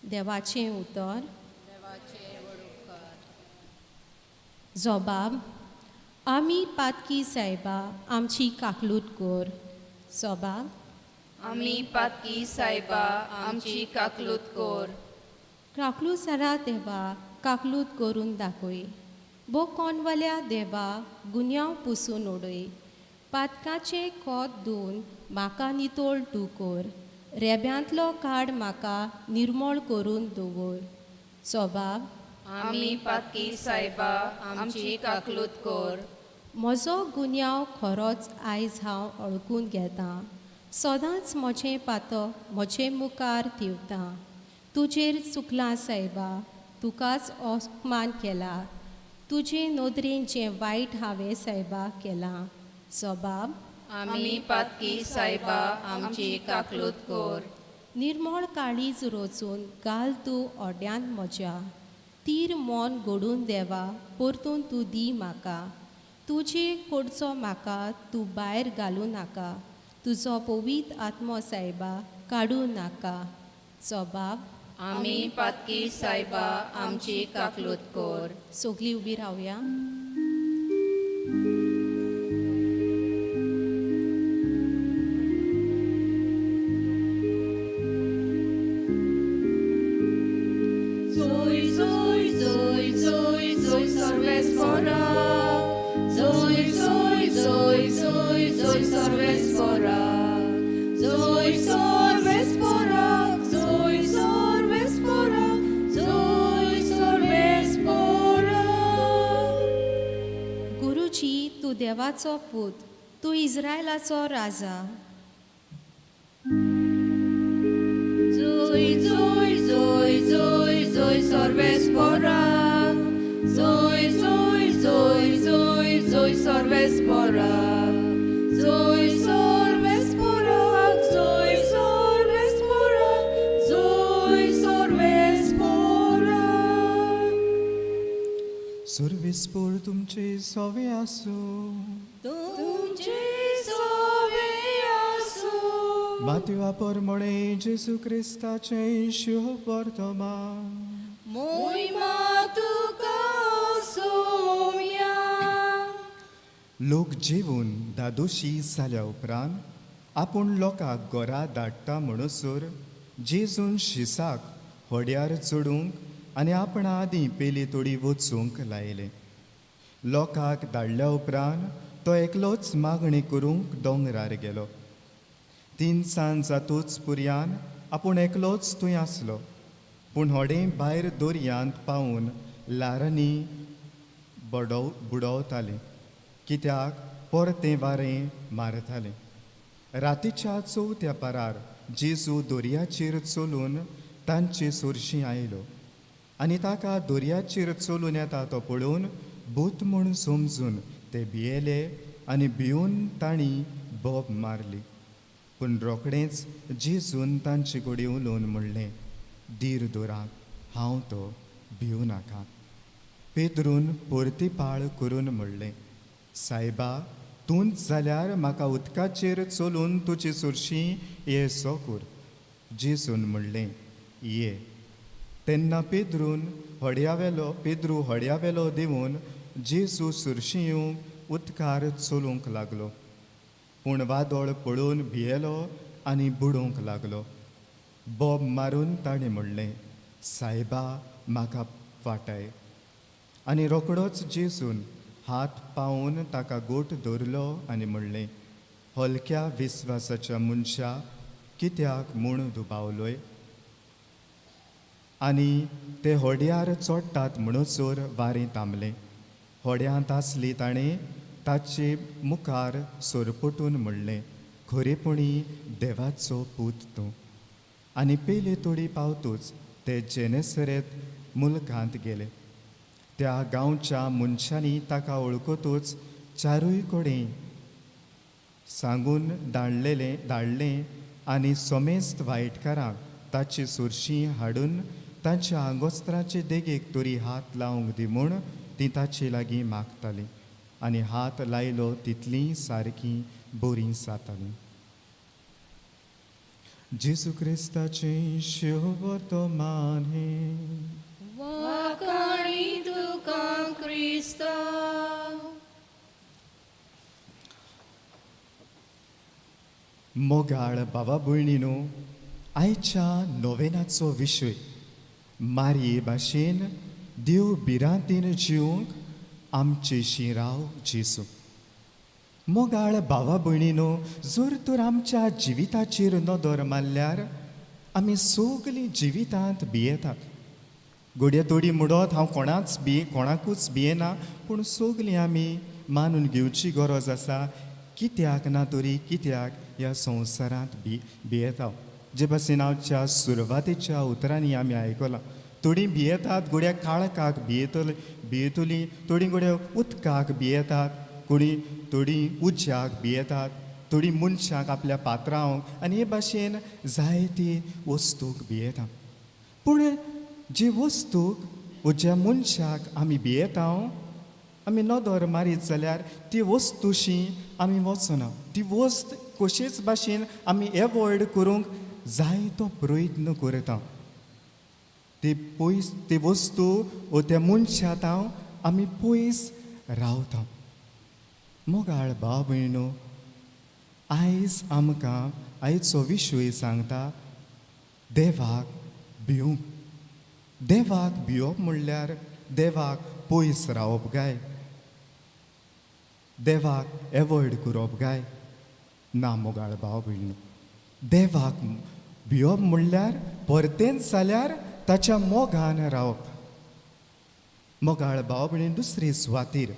देवाचें उतर. जबाब, आमी पातकी सायबा आमची काकलूत कर. जबाब, आमी पातकी सायबा आमची काकलूत कर. काकलूत सारा देवा काकलूत करून दाखय. बोकोनवाल्या देवा गुन्यांव पुसून उडय. पातकाचें कोत धुवन म्हाका नितळ तूं कर. रेब्यांतलो काड म्हाका निर्मळ करून दवर. जबाब, आमी पातकी सायबा आमची काकलूत कर. म्हजो गुन्यांव खरोच आयज हांव वळखून घेतां. सदांच म्हजें पातक म्हजे मुखार ठेवता. तुजेर चुकलां सायबा, तुकाच अपमान केला. तुजे नदरेन जें वायट हांवें सायबा केलां. जबाब. आमी पातकी सायबा आमची काकलूत कोर. निर्मळ काळीज रोचून घाल तूं ओड्यान म्हज्या. तीर मन घडून देवा परतून तूं दी म्हाका. तुजे कडचो म्हाका तूं भायर घालूं नाका. तुजो पवित्र आत्मो सायबा काडूं नाका. जबाब. आमी पातकी सायबा आमची काकलूत कोर. सगळीं उबी रावया. जोय जोय जोय जोय जोय सर्वेस्पराक. जोय जोय जोय जोय जोय सर्वेस्पराक. जोय सर्वेस्पराक. जोय सर्वेस्पराक. जोय सर्वेस्पराक. गुरुजी तूं देवाचो पूत, तूं इस्रायलाचो राजा. जोय जोय जोय जोय जोय सर्वेस्पराक. जोय जोय जोय जोय जोय सर्वेस्पराक. जोय सर्वेस्पराक. जोय सर्वेस्पराक. जोय सर्वेस्पराक. सुर्विसपूर तुमचे सोवे आसूं. तुमचे सोवे आसूं. मातवा परमणे जेजू क्रिस्ताचें शुभ वर्तमान. मोहिमा तुका सोम्या. लोक जेवून दादोशी जाल्या उपरांत आपूण लोकांक घरा धाडटा म्हणसर जेजून शिसाक होड्यार चडूंक आनी आपणा आदीं पेली तोडी वचूंक लायलें. लोकांक धाडल्या उपरांत तो एकलोच मागणी करूंक दोंगरार गेलो. तिनसांज जातूच पुरयान आपूण एकलोच थंय आसलो. पूण होडें भायर दर्यांत पावून ल्हारांनी बुडवतालें, कित्याक परतें वारें मारतालें. रातीच्या चवथ्या पारार जेजू दर्याचेर चलून तांचे सरशीं आयलो आनी ताका दर्याचेर चलून येता तो पळोवन भूत म्हूण समजून ते भियेले आनी भिवन तांणी बोब मारली. पूण रोखडेंच जेजून तांचे कडेन उलोवन म्हणलें, धीर दवरात, हांव तो, भिवू नाका. पेद्रून परती पाळ करून म्हणलें, सायबा, तूंच जाल्यार म्हाका उदकाचेर चलून तुजे सरशीं येसो कर. जेजून म्हणलें, ये. तेन्ना पेद्रू होड्यावेलो देंवून जेजू सरशीं येवंक उदकार चलूंक लागलो. पूण वादळ पळोवन भियेलो आनी बुडोवंक लागलो. बोब मारून ताणें म्हणलें, सायबा, म्हाका वाटाय. आनी रोखडोच जेजून हात पावून ताका गोट धरलो आनी म्हणलें, हलक्या विस्वासाच्या मनशा, कित्याक म्हूण दुबावलोय? आनी ते होड्यार चोडटात म्हणसर वारें थांबलें. होड्यांत आसली ताणें ताचे मुखार सरपटून म्हणलें, खरेपणी देवाचो पूत तूं. आनी पेले तोडी पावतूच ते जेनेसरेत मुलकांत गेले. त्या गांवच्या मनशांनी ताका वळखतूच चारूय कडेन सांगून धाडलें आनी समेस्त वायटकारांक ताची सुरशी हाडून तांच्या आंगोस्त्राचे देगेक तरी हात लावंक दी म्हूण ती ताचे लागीं मागताली. आनी हात लायलो तितलीं सारकीं बरीं जातालीं. जेजू क्रिस्ताचें शुभ वर्तमान हें. वाखाणी तुका क्रिस्ता. मोगाळ बाबा भयणीनो, आयच्या नोवेनाचो विशय मारये भाशेन देव भिरांतीन जिवंक आमचे शिराव जेजू. मोगाळ भावा भयणीनो, जर तर आमच्या जिविताचेर नदर मारल्यार आमी सगलीं जिवितांत भियेतात. घडये थोडी म्हणत हांव कोणाकूच भियेना, पूण सगलीं आमी मानून घेवची गरज आसा कित्याक ना तरी कित्याक ह्या संवसारांत भियेता. जे भाशेन आमच्या सुरवातेच्या उतरांनी आमी आयकलां, थोडीं भियेतात घोड्या काळखाक भियेतली भियेतलीं, थोडीं घोड्या उदकाक भियेतात, कोणी थोडीं उज्याक भियेतात, थोडीं मनशाक आपल्या पात्रांक आनी हे भाशेन जायती वस्तूक भियेता. पूण जी वस्तूक वो ज्या मनशाक आमी भियेता, आमी नदर मारीत जाल्यार ती वस्तूशी आमी वचना, ती वस्त कशेच भाशेन आमी एवॉयड करूंक जायतो प्रयत्न करता. ती पयस ती वस्तू वो त्या मनशांत आमी पयस रावता. मोगाळ भाव भयणो, आयज आमकां आयचो विशय सांगता देवाक भिवंक. देवाक भिवप म्हणल्यार देवाक पयस रावप काय, देवाक एवॉयड करप काय ना. मोगाळ भाव भयणो, देवाक भिवप म्हणल्यार परतेंच जाल्यार ताच्या मोगान रावप. मोगाळ भाव भयणी, दुसरे सुवातीर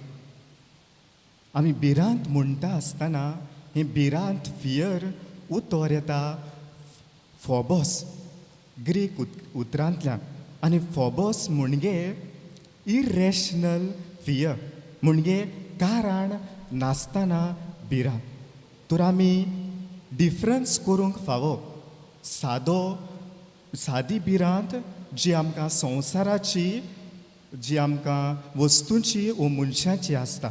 आमी भिरांत म्हणटा आसतना ही भिरांत फियर उतर येता फोबोस ग्रीक उतरांतल्यान, आनी फोबोस म्हणजे इरेशनल फियर, म्हणजे कारण नासतना भिरांत. तर आमी डिफरन्स करूंक फावो. सादो सादी भिरांत जी आमकां संवसाराची, जी आमकां वस्तूंची वो मनशाची आसता,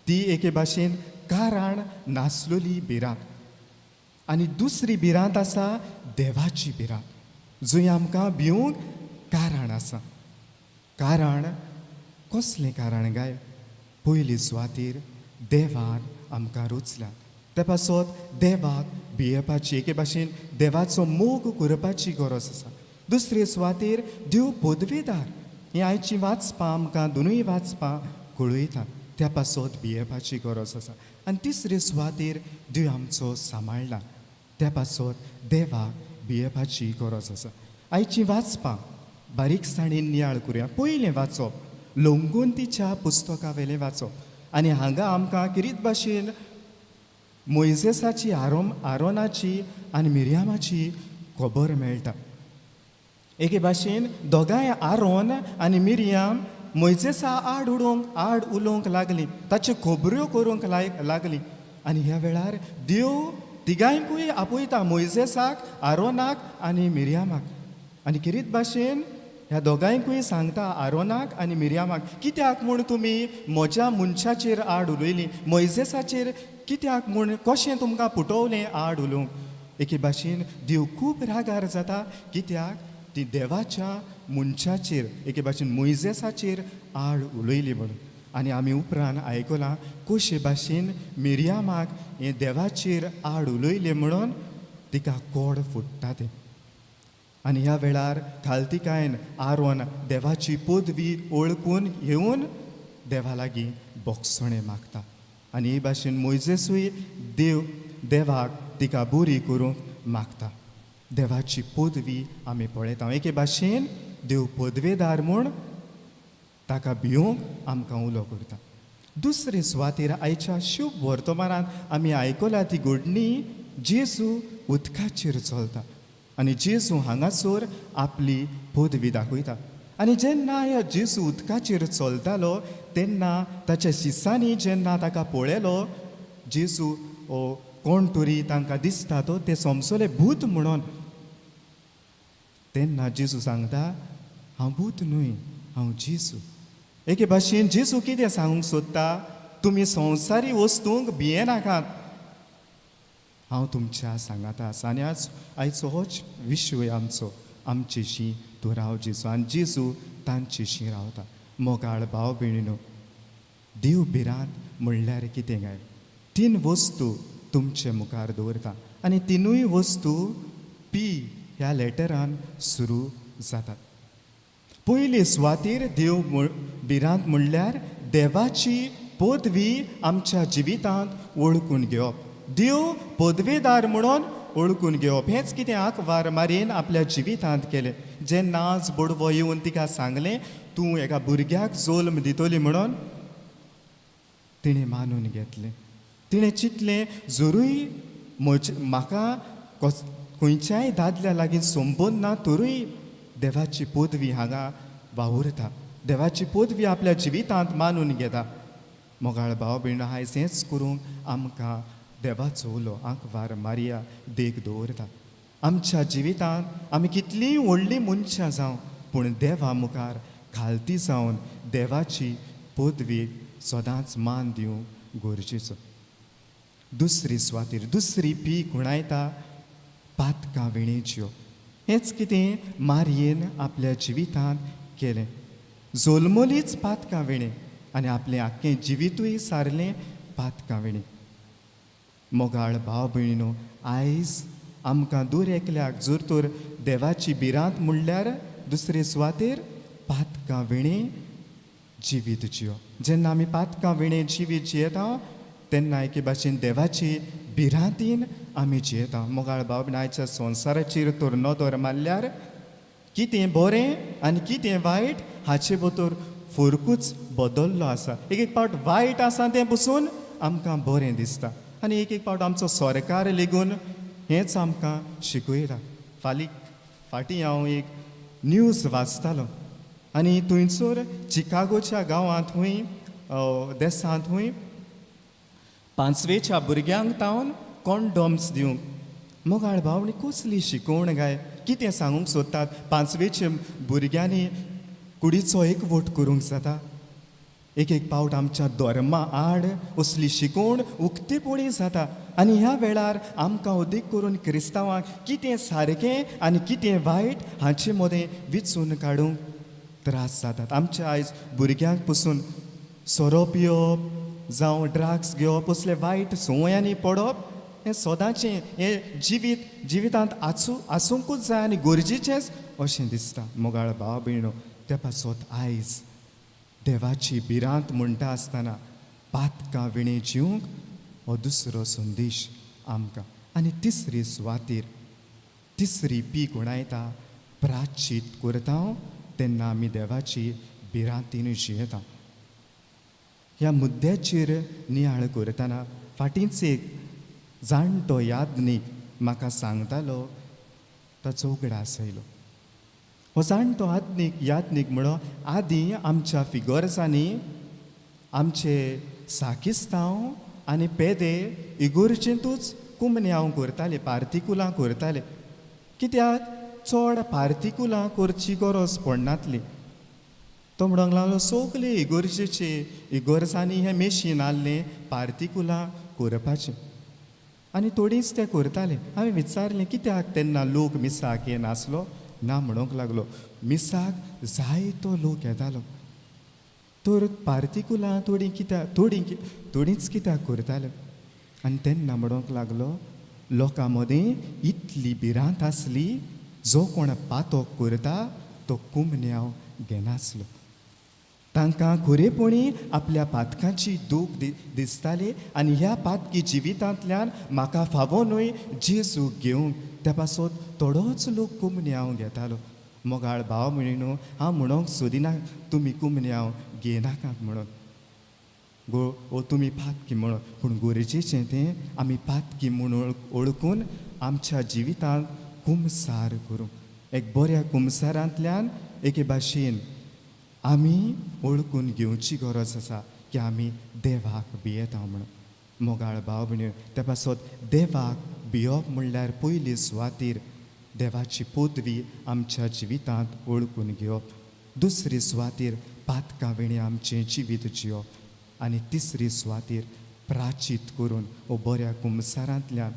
ती एके भाशेन कारण नासलेली भिरांत. आनी दुसरी भिरांत आसा देवाची भिरांत, जंय आमकां भिवंक कारण आसा. कारण कसलें कारण काय? पयली सुवातीर देवान आमकां रुचल्या, ते पासत देवाक भियेवपाची, एके भाशेन देवाचो मोग करपाची गरज आसा. दुसरे सुवातेर देव पदवेदार, ही आयची वाचपां आमकां दोनूय वाचपां कळयता, त्या पासत भियेवपाची गरज आसा. आनी तिसरे सुवातेर देव आमचो सांबाळना, त्या पासत देवाक भियेवपाची गरज आसा. आयची वाचपां बारीकसाणेन नियाळ करुया. पयलें वाचप लोंगोंतीच्या पुस्तका वयलें वाचप, आनी हांगा आमकां किरीत भाशेन मोयजेसाची, आरोनाची आनी मिरयामाची खबर मेळटा. एके भाशेन दोगांय आरोन आनी मिरयाम मोयजेसा आड उलोवंक लागली, ताच्यो खबऱ्यो करूंक लागली. आनी ह्या वेळार देव तिगांयकूय आपयता, मोयजेसाक, आरोनाक आनी मिरयामाक. आनी किरीत भाशेन ह्या दोगांयकूय सांगता, आरोनाक आनी मिरयामाक, कित्याक म्हूण तुमी म्हज्या मनशाचेर आड उलयली, मोयजेसाचेर कित्याक म्हूण कशें तुमकां पुटवलें आड उलोवंक. एके भाशेन देव खूब रागार जाता, कित्याक ती देवाच्या मनशाचेर, एके भाशेन मोयजेसाचेर आड उलयली म्हणून. आनी आमी उपरांत आयकलां कशे भाशेन मिरयामाक हें देवाचेर आड उलयलें म्हणून तिका कोड फुट्टा तें. आनी ह्या वेळार खालतिकायन आरोन देवाची पदवी वळखून घेवन देवा लागीं बोगसणें मागता. आनी हे भाशेन मोयजेसूय देवाक तिका बरी करूंक मागता. देवाची पदवी आमी पळयता. एके भाशेन देव पदवेदार म्हूण ताका भिवंक आमकां उलो करता. दुसरे सुवातेर आयच्या शुभ वर्तमानांत आमी आयकल्या ती घडणी, जेजू उदकाचेर चलता आनी जेजू हांगासर आपली पदवी दाखयता. आनी जेन्ना ह्या जेजू उदकाचेर चलतालो तेन्ना ताच्या शिसांनी जेन्ना ताका पळयलो, जेजू ओ कोण तरी तांकां दिसता तो, ते समजले भूत म्हणून. तेन्ना जेजू सांगता, हांव भूत न्हय, हांव जेजू. एके भाशेन जेजू कितें सांगूंक सोदता, तुमी संवसारी वस्तूंक भियेनाकात, हांव तुमच्या सांगाता आसा. आनी आज आयचो होच विशय आमचो, आमचेशी तूं राव जेजू, आनी जेजू तांचेशी रावता. मोगाळ भाव भयणीनो, देव भिरांत म्हणल्यार कितें काय? तीन वस्तू तुमचे मुखार दवरता आनी तिनूय वस्तू पी ह्या लेटरान सुरू जातात. पयले सुवातेर देव भिरांत म्हणल्यार देवाची पदवी आमच्या जिवितांत वळखून घेवप, देव पदवेदार म्हणून वळखून घेवप. हेंच कितें आंकवार मारयेन आपल्या जिवितांत केलें. जेन्ना आज बोडवो येवन तिका सांगलें, तूं एका भुरग्याक जल्म दितली म्हणून, तिणें मानून घेतलें. तिणें चिंतलें, जरूय म्हजे म्हाका खंयच्याय दादल्या लागीं संबंद ना तरूय देवाची पदवी हांगा वावुरता, देवाची पदवी आपल्या जिवितांत मानून घेता. मोगाळ भाव भयण, आयज हेंच करूंक आमकां देवाचो उलो आंकवार मारिया देख दवरता. आमच्या जिवितांत आमी कितलीं व्हडलीं मनशां जावं, पूण देवा मुखार खालती जावन देवाची पदवीक सदांच मान दिवंक गरजेचो. दुसरी सुवातेर दुसरी पीक खुणायता पातकां विणेच्यो. हेंच कितें मारयेन आपल्या जिवितांत केलें. जल्मलीच पातकां विणें आनी आपलें आख्खें जिवितूय सारलें पातकां विणें. मोगाळ भाव भयणीनो, आयज आमकां दर एकल्याक जर तर देवाची भिरांत म्हणल्यार दुसरे सुवातेर पातकां विणें जिवीत जियो. जेन्ना आमी पातकां विणें जिवीत जियेता तेन्ना एके भाशेन देवाची भिरांतीन आमी जियेता. मोगाळ भाव भयण, आयच्या संवसाराचेर तर नदर मारल्यार कितें बरें आनी कितें वायट हाचे भितर फरकूच बदल्लो आसा. एक एक पावट वायट आसा तें पसून आमकां बरें दिसता आनी एक एक पावट आमचो सरकार लेगून हेंच आमकां शिकयता. फालीं फाटीं हांव एक न्यूज वाचतालो आनी थंयसर चिकागोच्या गांवांत खंय देसांत खंय पांचवेच्या भुरग्यांक तावन कॉन्डोम्स दिवंक. मोगाळ भाव, कसली शिकवण काय? कितें सांगूंक सोदतात? पांचवेच्या भुरग्यांनी कुडीचो एकवट करूंक जाता? एक एक पावट आमच्या धर्मा आड असली शिकवण उक्तेपणी जाता आनी ह्या वेळार आमकां अदीक करून क्रिस्तांवांक कितें सारकें आनी कितें वायट हाचे मदें विचून काडूंक त्रास जातात. आमच्या आयज भुरग्यांक पसून सोरो पिवप जावं ड्रग्स घेवप असले वायट संवयांनी पडप हें सदांचें हें जिवीत जिवितांत आसूंकूच जाय आनी गरजेचेंच अशें दिसता. मोगाळ भाव भयणो, त्या पासत आयज देवाची भिरांत म्हणटा आसतना पातकां विणें जिवंक हो दुसरो संदेश आमकां. आनी तिसरी सुवातेर तिसरी पीक उणायता प्राचीत करता तेन्ना आमी देवाची भिरांतीन जियेता. ह्या मुद्द्याचेर नियाळ करतना फाटींच एक जाणटो यादनीक म्हाका सांगतालो, ताचो उगडास आयलो. हो जाणटो आदनीक यादनीक म्हणो आदीं आमच्या फिगर्जांनी आमचे साकिस्तांव आनी पेदे इगोर्जेंतूच कुमन्यांव करताले, पार्तिकुलां करताले. कित्याक चड पार्तिकुलां करची गरज पडनातली. तो म्हणूंक लागलो सगले इगोर्जेचे इगोर्जांनी हें मेशीन आहलें पार्तिकुलां करपाचें आनी थोडींच ते करताले. हांवें विचारलें कित्याक तेन्ना लोक मिसाक येनासलो? ना म्हणूंक लागलो मिसाक जायतो लोक येतालो, तर पार्तिकुलां थोडीं कित्याक थोडींच कित्याक करताले? आनी तेन्ना म्हणूंक लागलो लोकां मदीं इतली भिरांत आसली जो कोण पातोक करता तो कुमन्यांव घेनासलो. तांकां खरेपणी आपल्या पातकांची दूख दिसताली आनी ह्या पातकी जिवितांतल्यान म्हाका फावो न्हय जेजू घेवंक, त्या पासत थोडोच लोक कुमन्यांव घेतालो. मोगाळ भाव म्हणून हांव म्हणूंक सोदिना तुमी कुमन्यांव घेयनाकात म्हणून गो ओ तुमी पातकी म्हणून, पूण गरजेचें तें आमी पातकी म्हूण वळखून आमच्या जिवितांत कुमसार करूंक. एक बऱ्या कुमसारांतल्यान एके भाशेन आमी वळखून घेवची गरज आसा की आमी देवाक भियेता म्हणून. मोगाळ भाव भयणी, त्या पासत देवाक भियोप म्हणल्यार पयली सुवातेर देवाची पदवी आमच्या जिवितांत वळखून घेवप, दुसरी सुवातेर पातकां विणें आमचें जिवीत जियोप आनी तिसरी सुवातेर प्राचीत करून वो बऱ्या कुमसारांतल्यान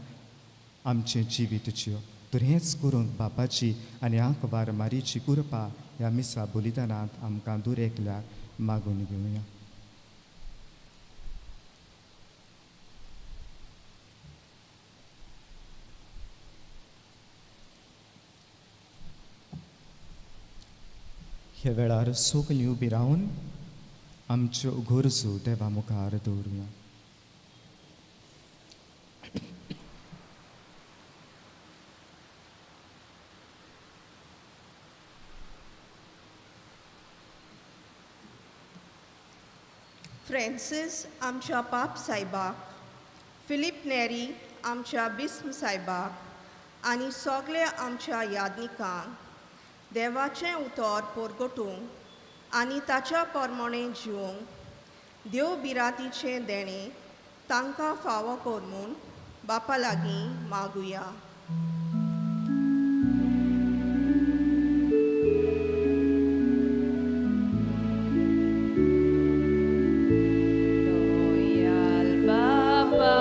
आमचें जिवीत जियोप. तर हेंच करूंक बापाची आनी आंकवार मारीची कृपा ह्या मिसा बलिदानांत आमकां दूर एकल्याक मागून घेवया. ह्या वेळार सगलीं उबी रावन आमच्यो गरजो देवा मुखार दवरुया. फ्रेंसीस आमच्या पाप सायबाक, फिलीप नेरी आमच्या बिस्म सायबाक आनी सगळे आमच्या यादनिकांक देवाचें उतर परगटूंक आनी ताच्या प्रमाणें जिवंक देव बिरातीचें देणें तांकां फावो कर म्हूण बापा लागीं मागुया. दोयाल बाबा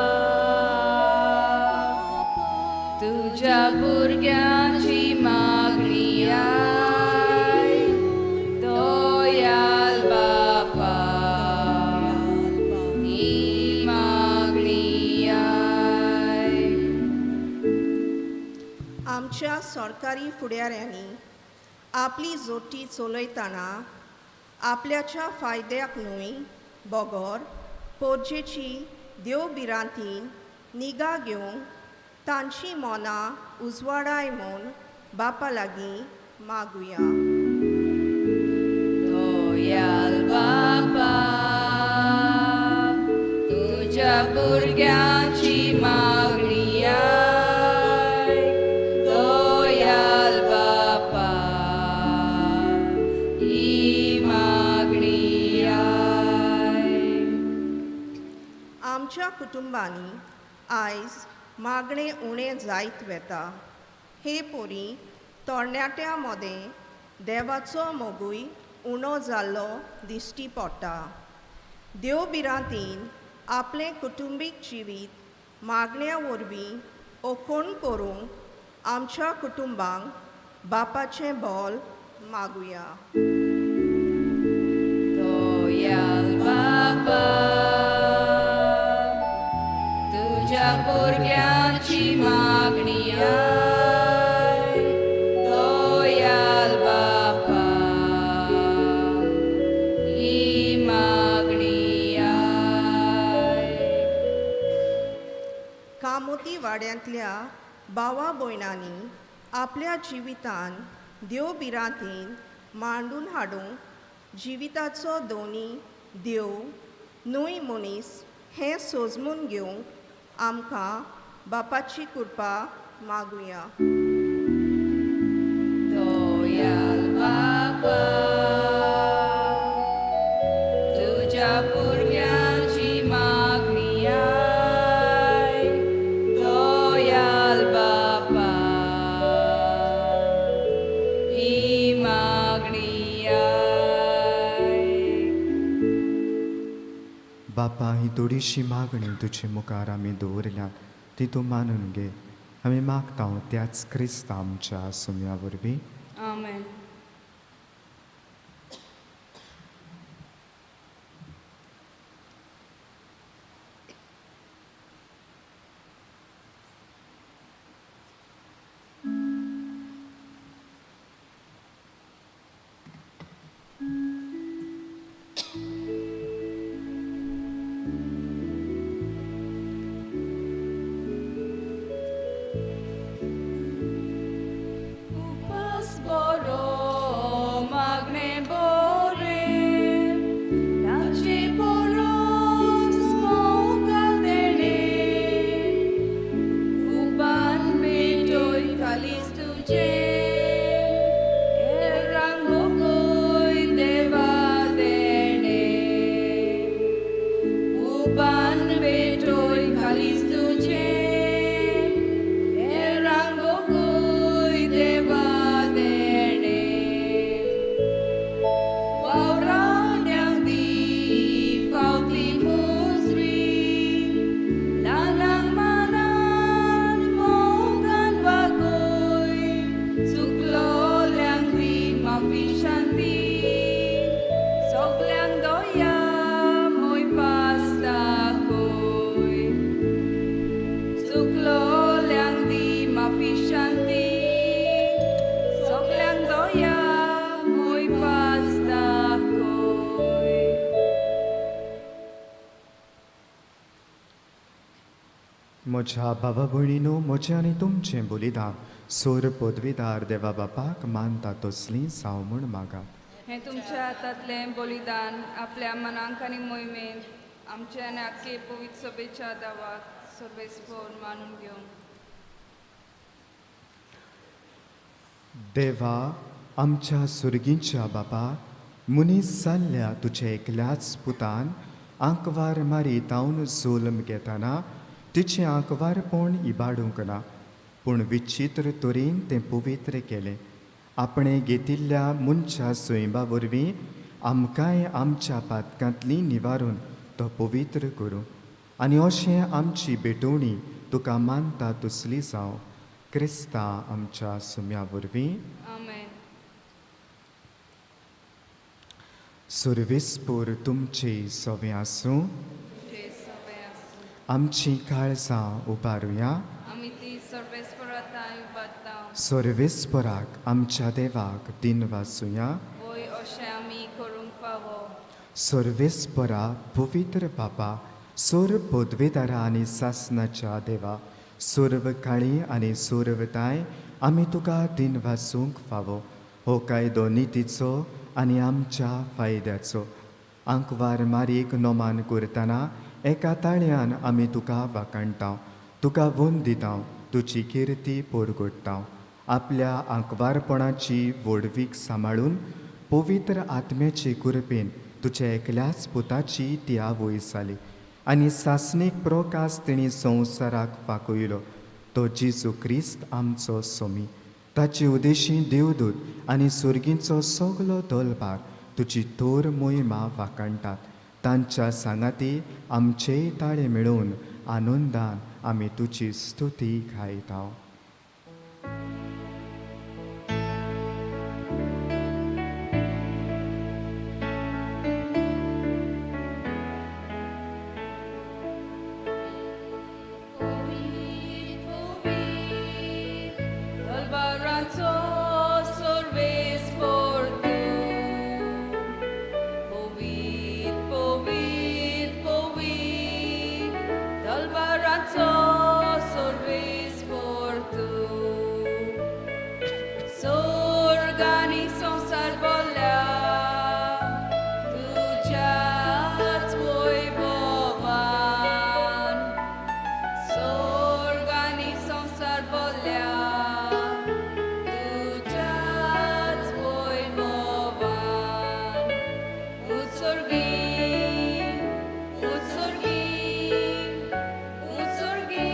तुज्या भुरग्यांची मागणी I दोयाल बापा ही मागणी I. आमच्या सरकारी फुडाऱ्यांनी आपली जोटी चलयतना आपल्याच्या फायद्याक न्हय बगर पोरजेची देव भिरांतीन निगा घेवंक तांची मनां उजवाडाय म्हूण बापा लागीं मागुया. दोयाल बाबा तुज्या भुरग्यांची मागणी I दोयाल बापा ही मागणी I. आमच्या कुटुंबांनी आयज मागणें उणें जायत वता. हे पोरी तरणाट्यां मदें देवाचो मोगूय उणो जाल्लो दिश्टी पडटा. देव भिरांतीन आपलें कुटुंबीक जिवीत मागण्या वरवीं ओकोण करूंक आमच्या कुटुंबांक बापाचें बोल मागुया. दोयाल बाबा तुज्या भुरग्यांची मागणी I दोयाल बापा ही मागणी I. कामोती वाड्यांतल्या भावा भयणांनी आपल्या जिवितान देव भिरांतीन मांडून हाडूंक जिविताचो दोनी देव न्हय मनीस हें सोजमून घेवंक आमकां बापाची कृपा मागुया. दोयाल बाबा तुज्या भुरग्यांची मागणी I दोयाल बापा ही मागणी I. बापा, ही थोडीशी मागणी तुजे मुखार आमी दवरल्या ती तूं मानून घे. आमी मागता त्याच क्रिस्ता आमच्या सुम्या वरवीं. आमेन. उपास बरो मागणें बरें ताचे परस मोगा देणें उपान पेटय कालीज तुजें हेरांक मोगय देवा देणें उपान पेटय कालीज तुजें हेरांक मोगय देवा देणें वावराड्यांक दी फावती मुजरी ल्हानांक मानान मोगान वागय चुकलोल्यांक दी माफी शांती सगल्यांक दया मोयपास दाखय चुकलोल्यांक दी माफी शांती सगल्यांक दया मोयपास दाखय. म्हज्या भावा भयणीनो, म्हजें आनी तुमचें बलिदान सोर पदवीदार देवा बापाक मानता तसलीं जावं म्हूण मागात. हें तुमच्या हातांतलें बलिदान आपल्या मनांक आनी मोहिमेंत आमच्या आनी आख्खे पवित्र सभेच्या दावाक सर्वेस्पोर मानून घेवंक. देवा, आमच्या सुर्गींच्या बापा, मनीस जाल्ल्या तुज्या एकल्याच पुतान आंकवार मारी तावन जोल्म घेतना तिचें आंकवारपण इबाडूंक ना, पूण विचित्र तरेन तें पवित्र केलें. आपणें घेतिल्ल्या मनशा स्वयंबा वरवीं आमकांय आमच्या पातकांतली निवारून तो पवित्र करूं आनी अशें आमची भेटवणी तुका मानता तसली जावं, क्रिस्ता आमच्या सुम्या वरवीं. आमेन. सुर्विसपूर तुमचे सवें आसूं. तुमचे सवे आसूं. आमची काळजां उबारुया. आमी ती सर्वेस्पराताय उबारता. सर्वेस्पराक आमच्या देवाक दिन वाचुया. वय अशें आमी करूंक फावो. सर्वेस्परा पवित्र बापा, सोर पदवेदारा आनी सासनाच्या देवा, सर्व काळी आनी सर्वताय आमी तुका दिन वाचूंक फावो. हो कायदो नितीचो आनी आमच्या फायद्याचो. आंकवार मारीक नमान करतना एका ताळ्यान आमी तुका वाखाणटा, तुका वंद दिता, तुजी किर्ती परगटता. आपल्या आंकवारपणाची व्हडवीक सांबाळून पवित्र आत्म्याचे कृपेन तुज्या एकल्याच पुताची ती आवय जाली आनी सासणीक प्रकाश तिणें संवसाराक फांकयलो, तो जेजू क्रिस्त आमचो सोमी. ताचे उदेशी देवदूत आनी सुर्गींचो सगलो दलभार तुजी थोर मोहिमा वाखाणटात. तांच्या सांगाती आमचेय ताळे मेळोवन आनंदान आमी तुजी स्तुती गायता. पवित्र पवित्र दलबाराचो सर्वेस्पर तूं. पवित्र पवित्र पवित्र दलबाराचो सर्वेस्पर तूं. स्वर्ग आनी संवसार बोल्ल्या तुज्याच वैभवान. स्वर्ग आनी संवसार बोल्ल्या तुज्याच वैभवान. उत्सर्गी उत्सर्गी उत्सर्गी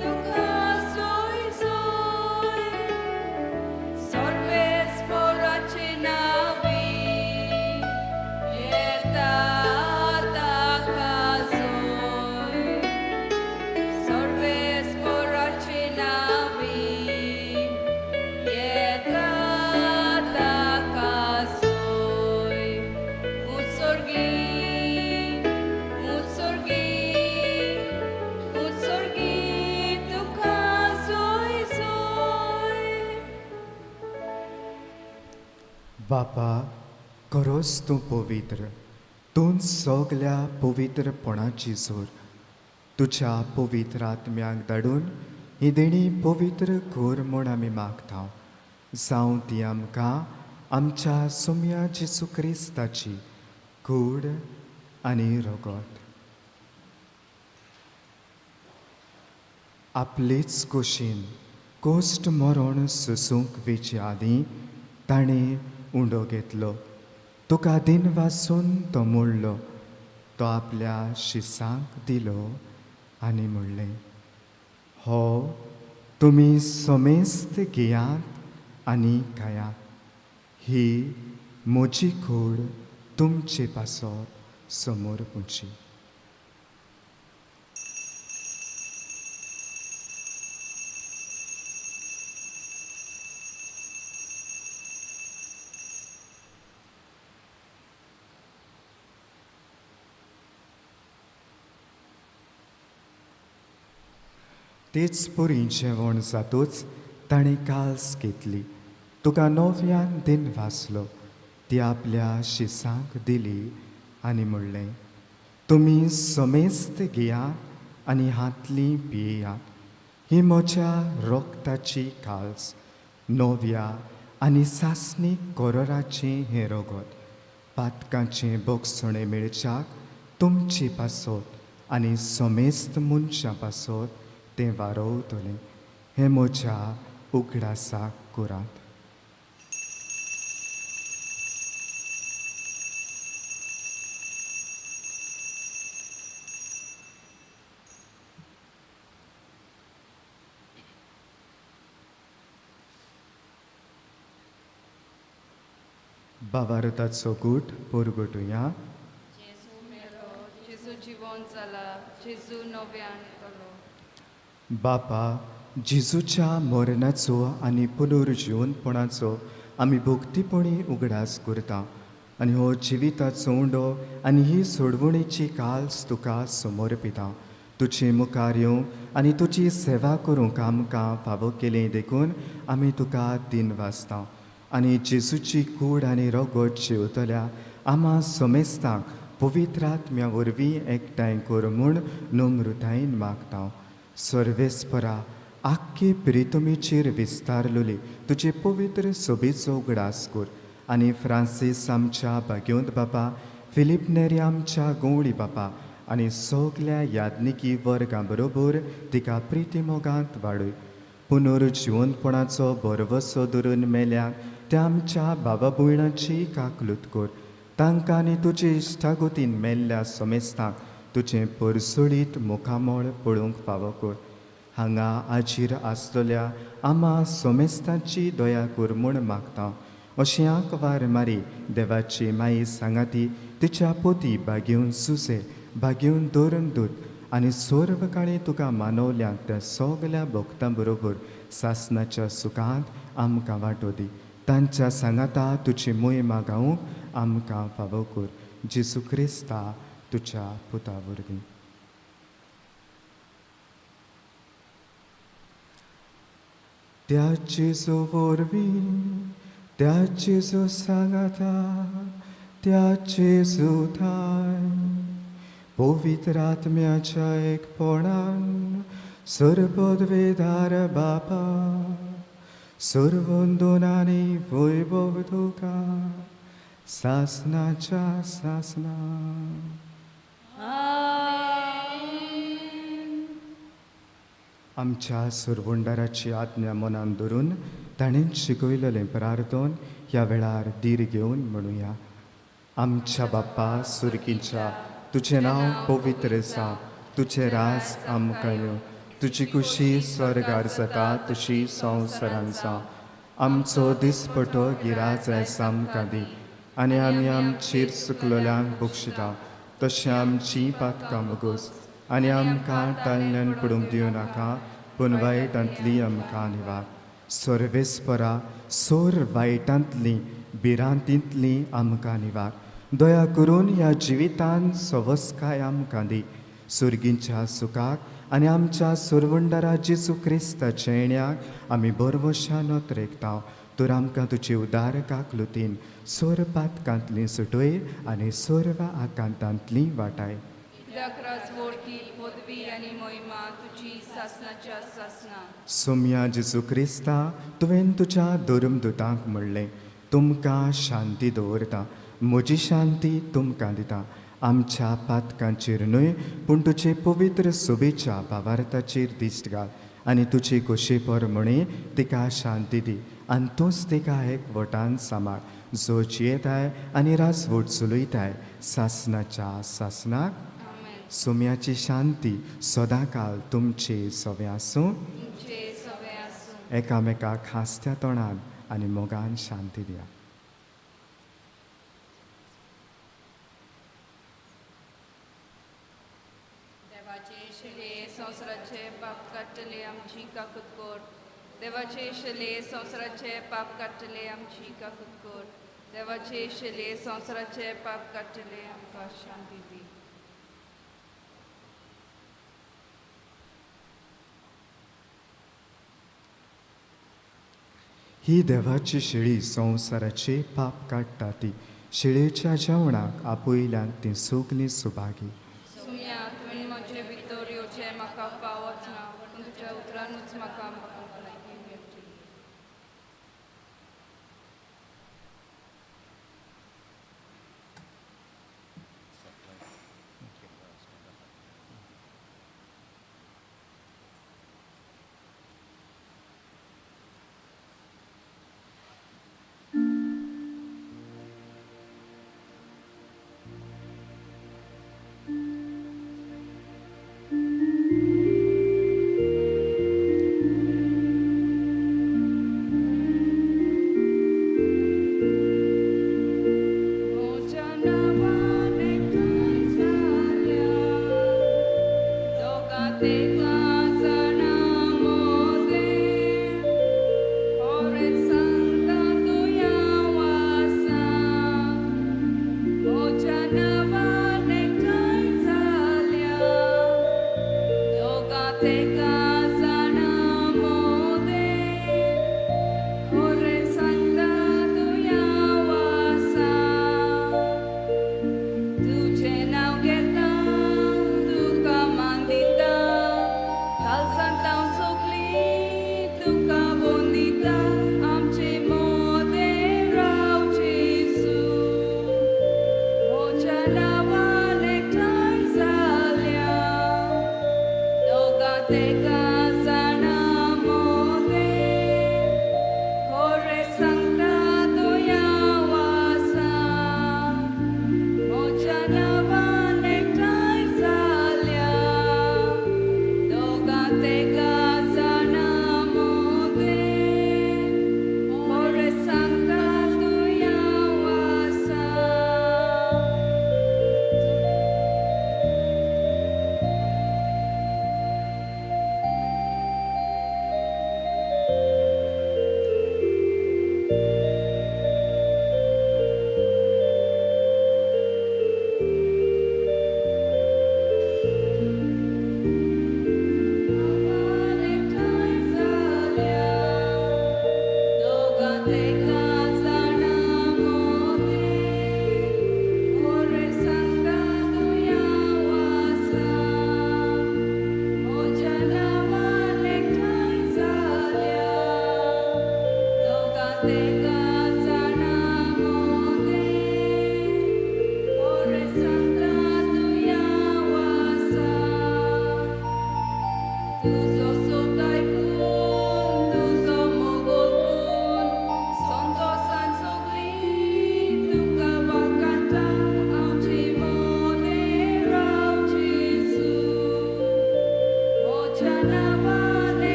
तुका सोय सोय. सर्वेस्पराचे नांवी येता ताका सोय. सर्वेस्पराचे नांवी येता ताका सोय. उत्सर्गी उत्सर्गी उत्सर्गी तुका सोय सोय. बापा, खरोच तूं पवित्र, तूं सगल्या पवित्रपणाची जोर. तुज्या पवित्र आत्म्याक धाडून ही देणी पवित्र कर म्हूण आमी मागता. जावं ती आमकां आमच्या सोम्या जेजू क्रिस्ताची कूड आनी रगत. आपलेच कुशीन कोश्ट मरण सोसूंक वेचे आदीं ताणें उंडो घेतलो, तुका दिन वासून तो मोडलो, तो आपल्या शिसांक दिलो आनी म्हणलें, हो तुमी समेस्त घेयात आनी खायात, ही म्हजी कूड तुमचे पासत समोर पुची. तेच पुरी जेवण जातूच ताणें काल्स घेतली, तुका नव्यान दिन वाचलो, ती आपल्या शिसांक दिली आनी म्हणलें, तुमी समेस्त घेयात आनी हांतली पियेयात, ही म्हज्या रगताची काल्स, नव्या आनी सासणीक कोरोराचें हें रगत, पातकांचें बोगसणें मेळच्याक तुमचे पासत आनी समेस्त मनशां पासत तें वारोवतलें. हें म्हज्या उगडासाक करात. भावार्थाचो गूट परगटुया. जेजू मेलो, जेजू जिवन जाला, जेजू नव्यान येतलो. बापा, जेजूच्या मरणाचो आनी पुनर्जिवनपणाचो आमी भक्तीपणी उगडास करता आनी हो जिविताचो उंडो आनी ही सोडवणेची काल्स तुका समर्पिता. तुजे मुखार येवंक आनी तुजी सेवा करूंक आमकां फावो केली देखून आमी तुका दिन वाचता आनी जेजूची कूड आनी रगत जेवतल्या आमा समेस्तांक पवित्र आत्म्या वरवीं एकठांय कर म्हूण नम्रतायेन मागता. सर्वेस्परा, आख्खे प्रितमीचेर विस्तारलोली तुजे पवित्र सोबेचो उगडास कर आनी फ्रांसीस आमच्या भाग्योंत बापा, फिलीप नेरी आमच्या गवळी बापा आनी सगल्या याज्ञिकी वर्गां बरोबर तिका प्रिती मोगांत वाडय. पुनर्जिवनपणाचो भरवसो धरून मेल्या त्या आमच्या बाबा भयणाची काकलूत कर. तांकां आनी तुजे इश्टागतीन मेल्ल्या समेस्तांक तुजें परसोळीत मुखामळ पळोवंक फावो कर. हांगा आजीर आसलेल्या आमा समेस्तांची दया कर म्हूण मागता. अशें आंकवार मारी देवाची माई सांगाती तिच्या पोती बागेवन सुसे बागेवन धरून दूत आनी सर्व काळी तुका मानवल्या त्या सगल्या भक्तां बरोबर सासनाच्या सुखांत आमकां वांटो दी. तांच्या सांगाता तुजी मोहिमा गावंक आमकां फावो कर. जेजू क्रिस्ता तुज्या पुता वरवीं. त्या जेजू वरवीं, त्या जेजू सांगाता, त्या जेजू ठाय पवित्र आत्म्याच्या एकपणान सर्वपदवेदार बापा, सर्वंदोनानी वैभव तुका सासनाच्या सासना. आमच्या सुरवंडाराची आज्ञा मनान धरून ताणें शिकयलेलें प्रार्थन ह्या वेळार धीर घेवन म्हणुया. आमच्या बाप्पा सुर्गीच्या, तुजें नांव पवित्र आसा, तुजें राज आमकां येवं, तुजी कुशी स्वर्गार जाता तशी संवसारान जावं. आमचो दिसपटो गिराज आयज आमकां दी आनी आमी आमचेर चुकलोल्यांक बक्षिता तशें आमची पातकां मुगोस आनी आमकां टाळण्यान पडूंक दिवं नाका, पूण वायटांतली आमकां निवार. सर्वेस्परा, सोर वायटांतली भिरांतींतली आमकां निवार. दया करून ह्या जिवितान सवस्काय आमकां दी. सुर्गींच्या सुखाक आनी आमच्या सुरवंडारा जेजू क्रिस्ताच्या येण्याक आमी भरवशान नोतरेकता. तर आमकां तुजी उदार काकलुतीन सोर पातकांतली सुटय आनी सर्व आकांतांतली वाटाय. कित्याक राजवडकी पदवी आनी मोहिमा तुजी सासनाच्या सासना. सोम्या जेजू क्रिस्ता, तुवें तुज्या धर्मदुतांक म्हणलें, तुमकां शांती दवरता, म्हजी शांती तुमकां दिता. आमच्या पातकांचेर न्हय पूण तुजे पवित्र सोबेच्या भावार्थाचेर दिश्ट घाल आनी तुजी खोशी प्रमाणे तिका शांती दी आनी तूंच तिका एक वटान सांबाळ, जो जियेताय आनी राजवट चलयताय सासनाच्या सासनाक. सोम्याची शांती सदांकाल तुमचे सवे आसूं. एकामेकाक हांसत्या तोंडान आनी मोगान शांती दिया. देवाचे शले संवसाराचे पाप काडटले आमची काकूत कर. देवाचे शले संवसाराचे पाप काडटले आमची काकूत कर. देवाचे शले संवसाराचे पाप काडटले आमकां शांती दी. ही देवाची शेळी संवसाराचे पाप काडटा ती शेळेच्या जेवणाक आपयल्यान ती सगलीं सुभागी. सुम्या, तुवें म्हजे भितर येवचें म्हाका फावच ना, पूण तुज्या उतरानूच म्हाका भलायकी मेळटली.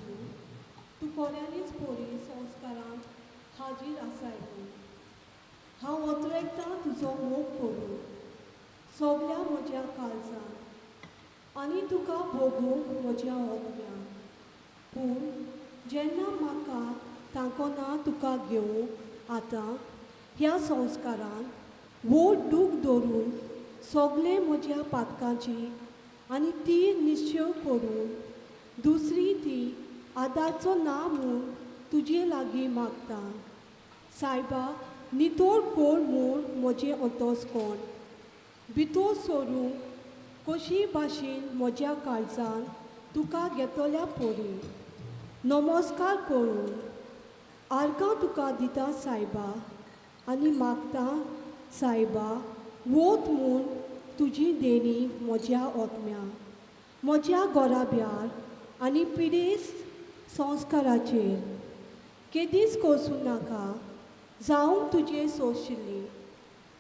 जेजू, तूं कोऱ्यांनीच पोरी संस्कारांत हाजीर आसाय म्हूण. हांव ओतरेकतां तुजो मोग करूं सगल्या म्हज्या काळजान आनी तुका भोगूंक म्हज्या ओतम्यान. पूण जेन्ना म्हाका तांको ना तुका घेवंक आतां ह्या संस्कारान व्हड दूख दवरून सगळे म्हज्या पातकांची आनी ती निश्चय करून दुसरी ती आदारचो ना म्हूण तुजे लागीं मागता. सायबा, नितळ कोर म्हूण म्हजें अंतस्कोण भितर सरूंक कशी भाशेन म्हज्या काळजान तुका घेतल्या पोरी नमस्कार करून आर्गां तुका दिता सायबा आनी मागता सायबा वोत म्हूण तुजी देणी म्हज्या ओतम्या म्हज्या गोराब्यार आनी पिडेस्त संस्काराचेर केदींच कोसूं नाका जावंक तुजें सोंशिल्ली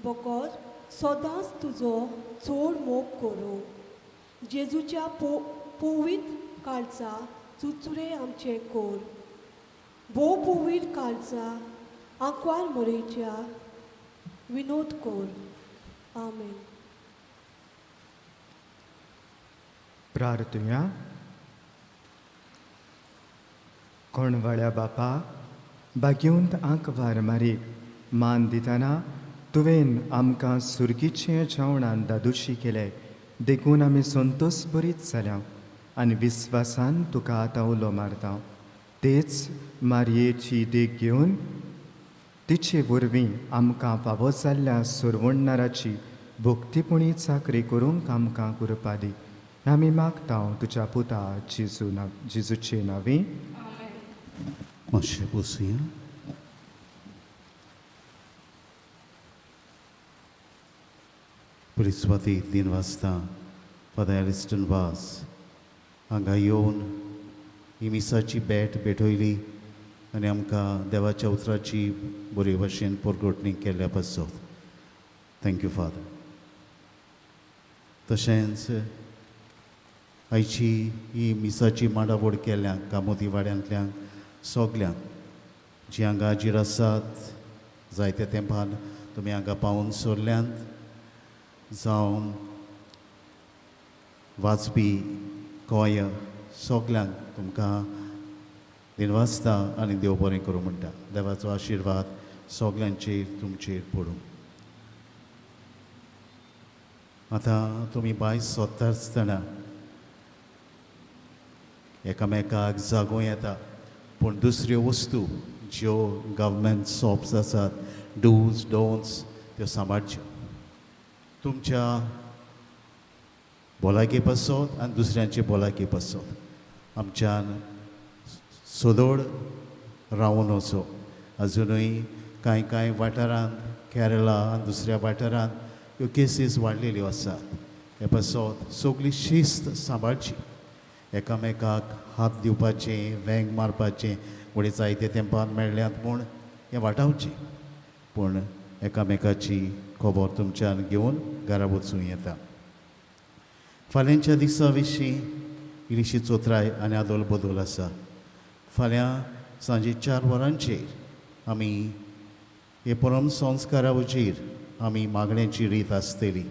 बकर सदांच तुजो चड मोग करूं. जेजूच्या पवित्र काळजा चुचुरे आमचे कोर भोव पवित्र काळजा आंकवार मोरेच्या विनोद कोर. आमेन. प्रार्थुया. कोणवाळ्या बापा, बागेवंत आंकवार मारीक मान दितना तुवें आमकां सुर्गीचे जेवणान दादोशी केले देखून आमी संतोश बरीच जाल्या आनी विस्वासान तुका आतां उलो मारता. तेच मारयेची देख घेवन तिचे वरवीं आमकां फावो जाल्ल्या सुरवणणाराची भक्तीपुणी चाकरी करूंक आमकां कृपा दी. आमी मागता तुज्या पुता जेजू नांव जेजूचे नांवी. मातशें बसुया. पयली सुवातेक 3 वाजता फादर एलिस्टन वास हांगा येवन ही मिसाची भेट भेटयली आनी आमकां देवाच्या उतराची बरे भशेन परगटणी केल्ल्या पासत thank you father. तशेंच आयची ही मिसाची मांडावळ केल्या कामोती वाड्यांतल्यान सगल्यांक जी हांगा हाजीर आसात जायत्या तेंपान तुमी हांगा पावून सोडल्यांत जावं वाचपी गोंय सगल्यांक तुमकां दिनवासता आनी देव बरें करूं म्हणटा. देवाचो आशिर्वाद सगल्यांचेर तुमचेर पडूं. आतां तुमी बाय सोदता आसतना एकामेकाक जागोवं येता पूण दुसऱ्यो वस्तू ज्यो गव्हर्मेंट शॉप्स आसात डूज डोन्ट्स त्यो सांबाळच्यो. तुमच्या भलायके पासत आनी दुसऱ्यांचे भलायके पासत आमच्यान सदोड रावून वचो. अजुनूय कांय कांय वाठारांत केरळा आनी दुसऱ्या वाठारांत ह्यो केसीस वाडलेल्यो आसात. हे पासत सगली शिस्त सांबाळची. एकामेकाक हात दिवपाचें वेंग मारपाचें घडये जायते तेंपान मेळ्ळ्यात म्हूण हें वाटावचें पूण एकामेकाची खबर तुमच्यान घेवन घरा वचूं येता. फाल्यांच्या दिसा विशीं इल्लीशी चोत्राय आनी आदोल बदल आसा. फाल्यां सांजे 4 वरांचेर आमी हे परम संस्कारा वचीर आमी मागण्यांची रीत आसतली.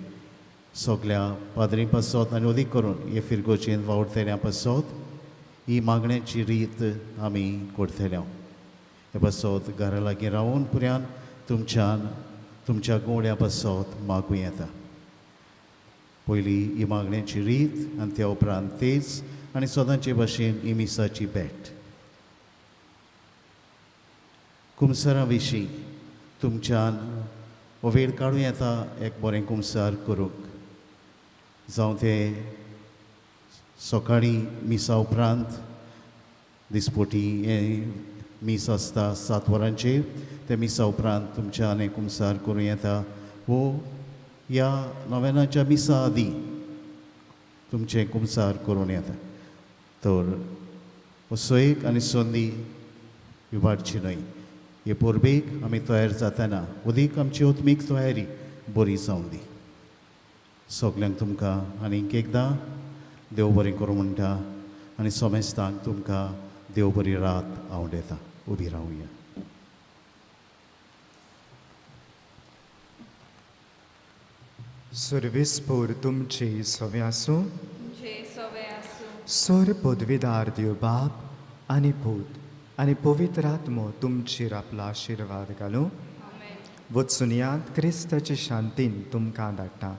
सगल्या पाद्री पासत आनी अदीक करून हे फिरगोचेन वावुरतल्या पासत ही मागण्याची रीत आमी करतले. हे पासत घरा लागीं रावून पुऱ्यान तुमच्यान तुमच्या गोवड्या पासत मागूं येता. पयली ही मागण्याची रीत आनी त्या उपरांत तेच आनी सदांचे भाशेन ही मिसाची भेट. कुमसरा विशीं तुमच्यान हो वेळ काडूं येता एक बरें कुमसार करूंक. जावं तें सकाळीं मिसा उपरांत दिसपोटी हें मीस आसता 7 वरांचेर ते मिसा उपरांत तुमच्यान हें कुमसार करूं येता वो ह्या नोवेनाच्या मिसा आदीं तुमचें कुमसार करून येता. तर असो एक आनी संदी विवाडची न्हय. हे परबेक आमी तयार जातना अदीक आमची आत्मीक तयारी बरी जावं दी. सगल्यांक तुमकां आनीक एकदां देव बरें करूं म्हणटा आनी सोमेस्तांक तुमकां देव बरी रात आवडेता. उबी रावया. सर्वीसपूर तुमची सवे आसूं. तुमचे सवे आसूं. सर पदवीदार देव बाप आनी पूत आनी पवित्र आत्मो तुमचेर आपलो आशिर्वाद घालूं. आमेन. वचून यात क्रिस्ताचे शांतीन तुमकां धाडटा.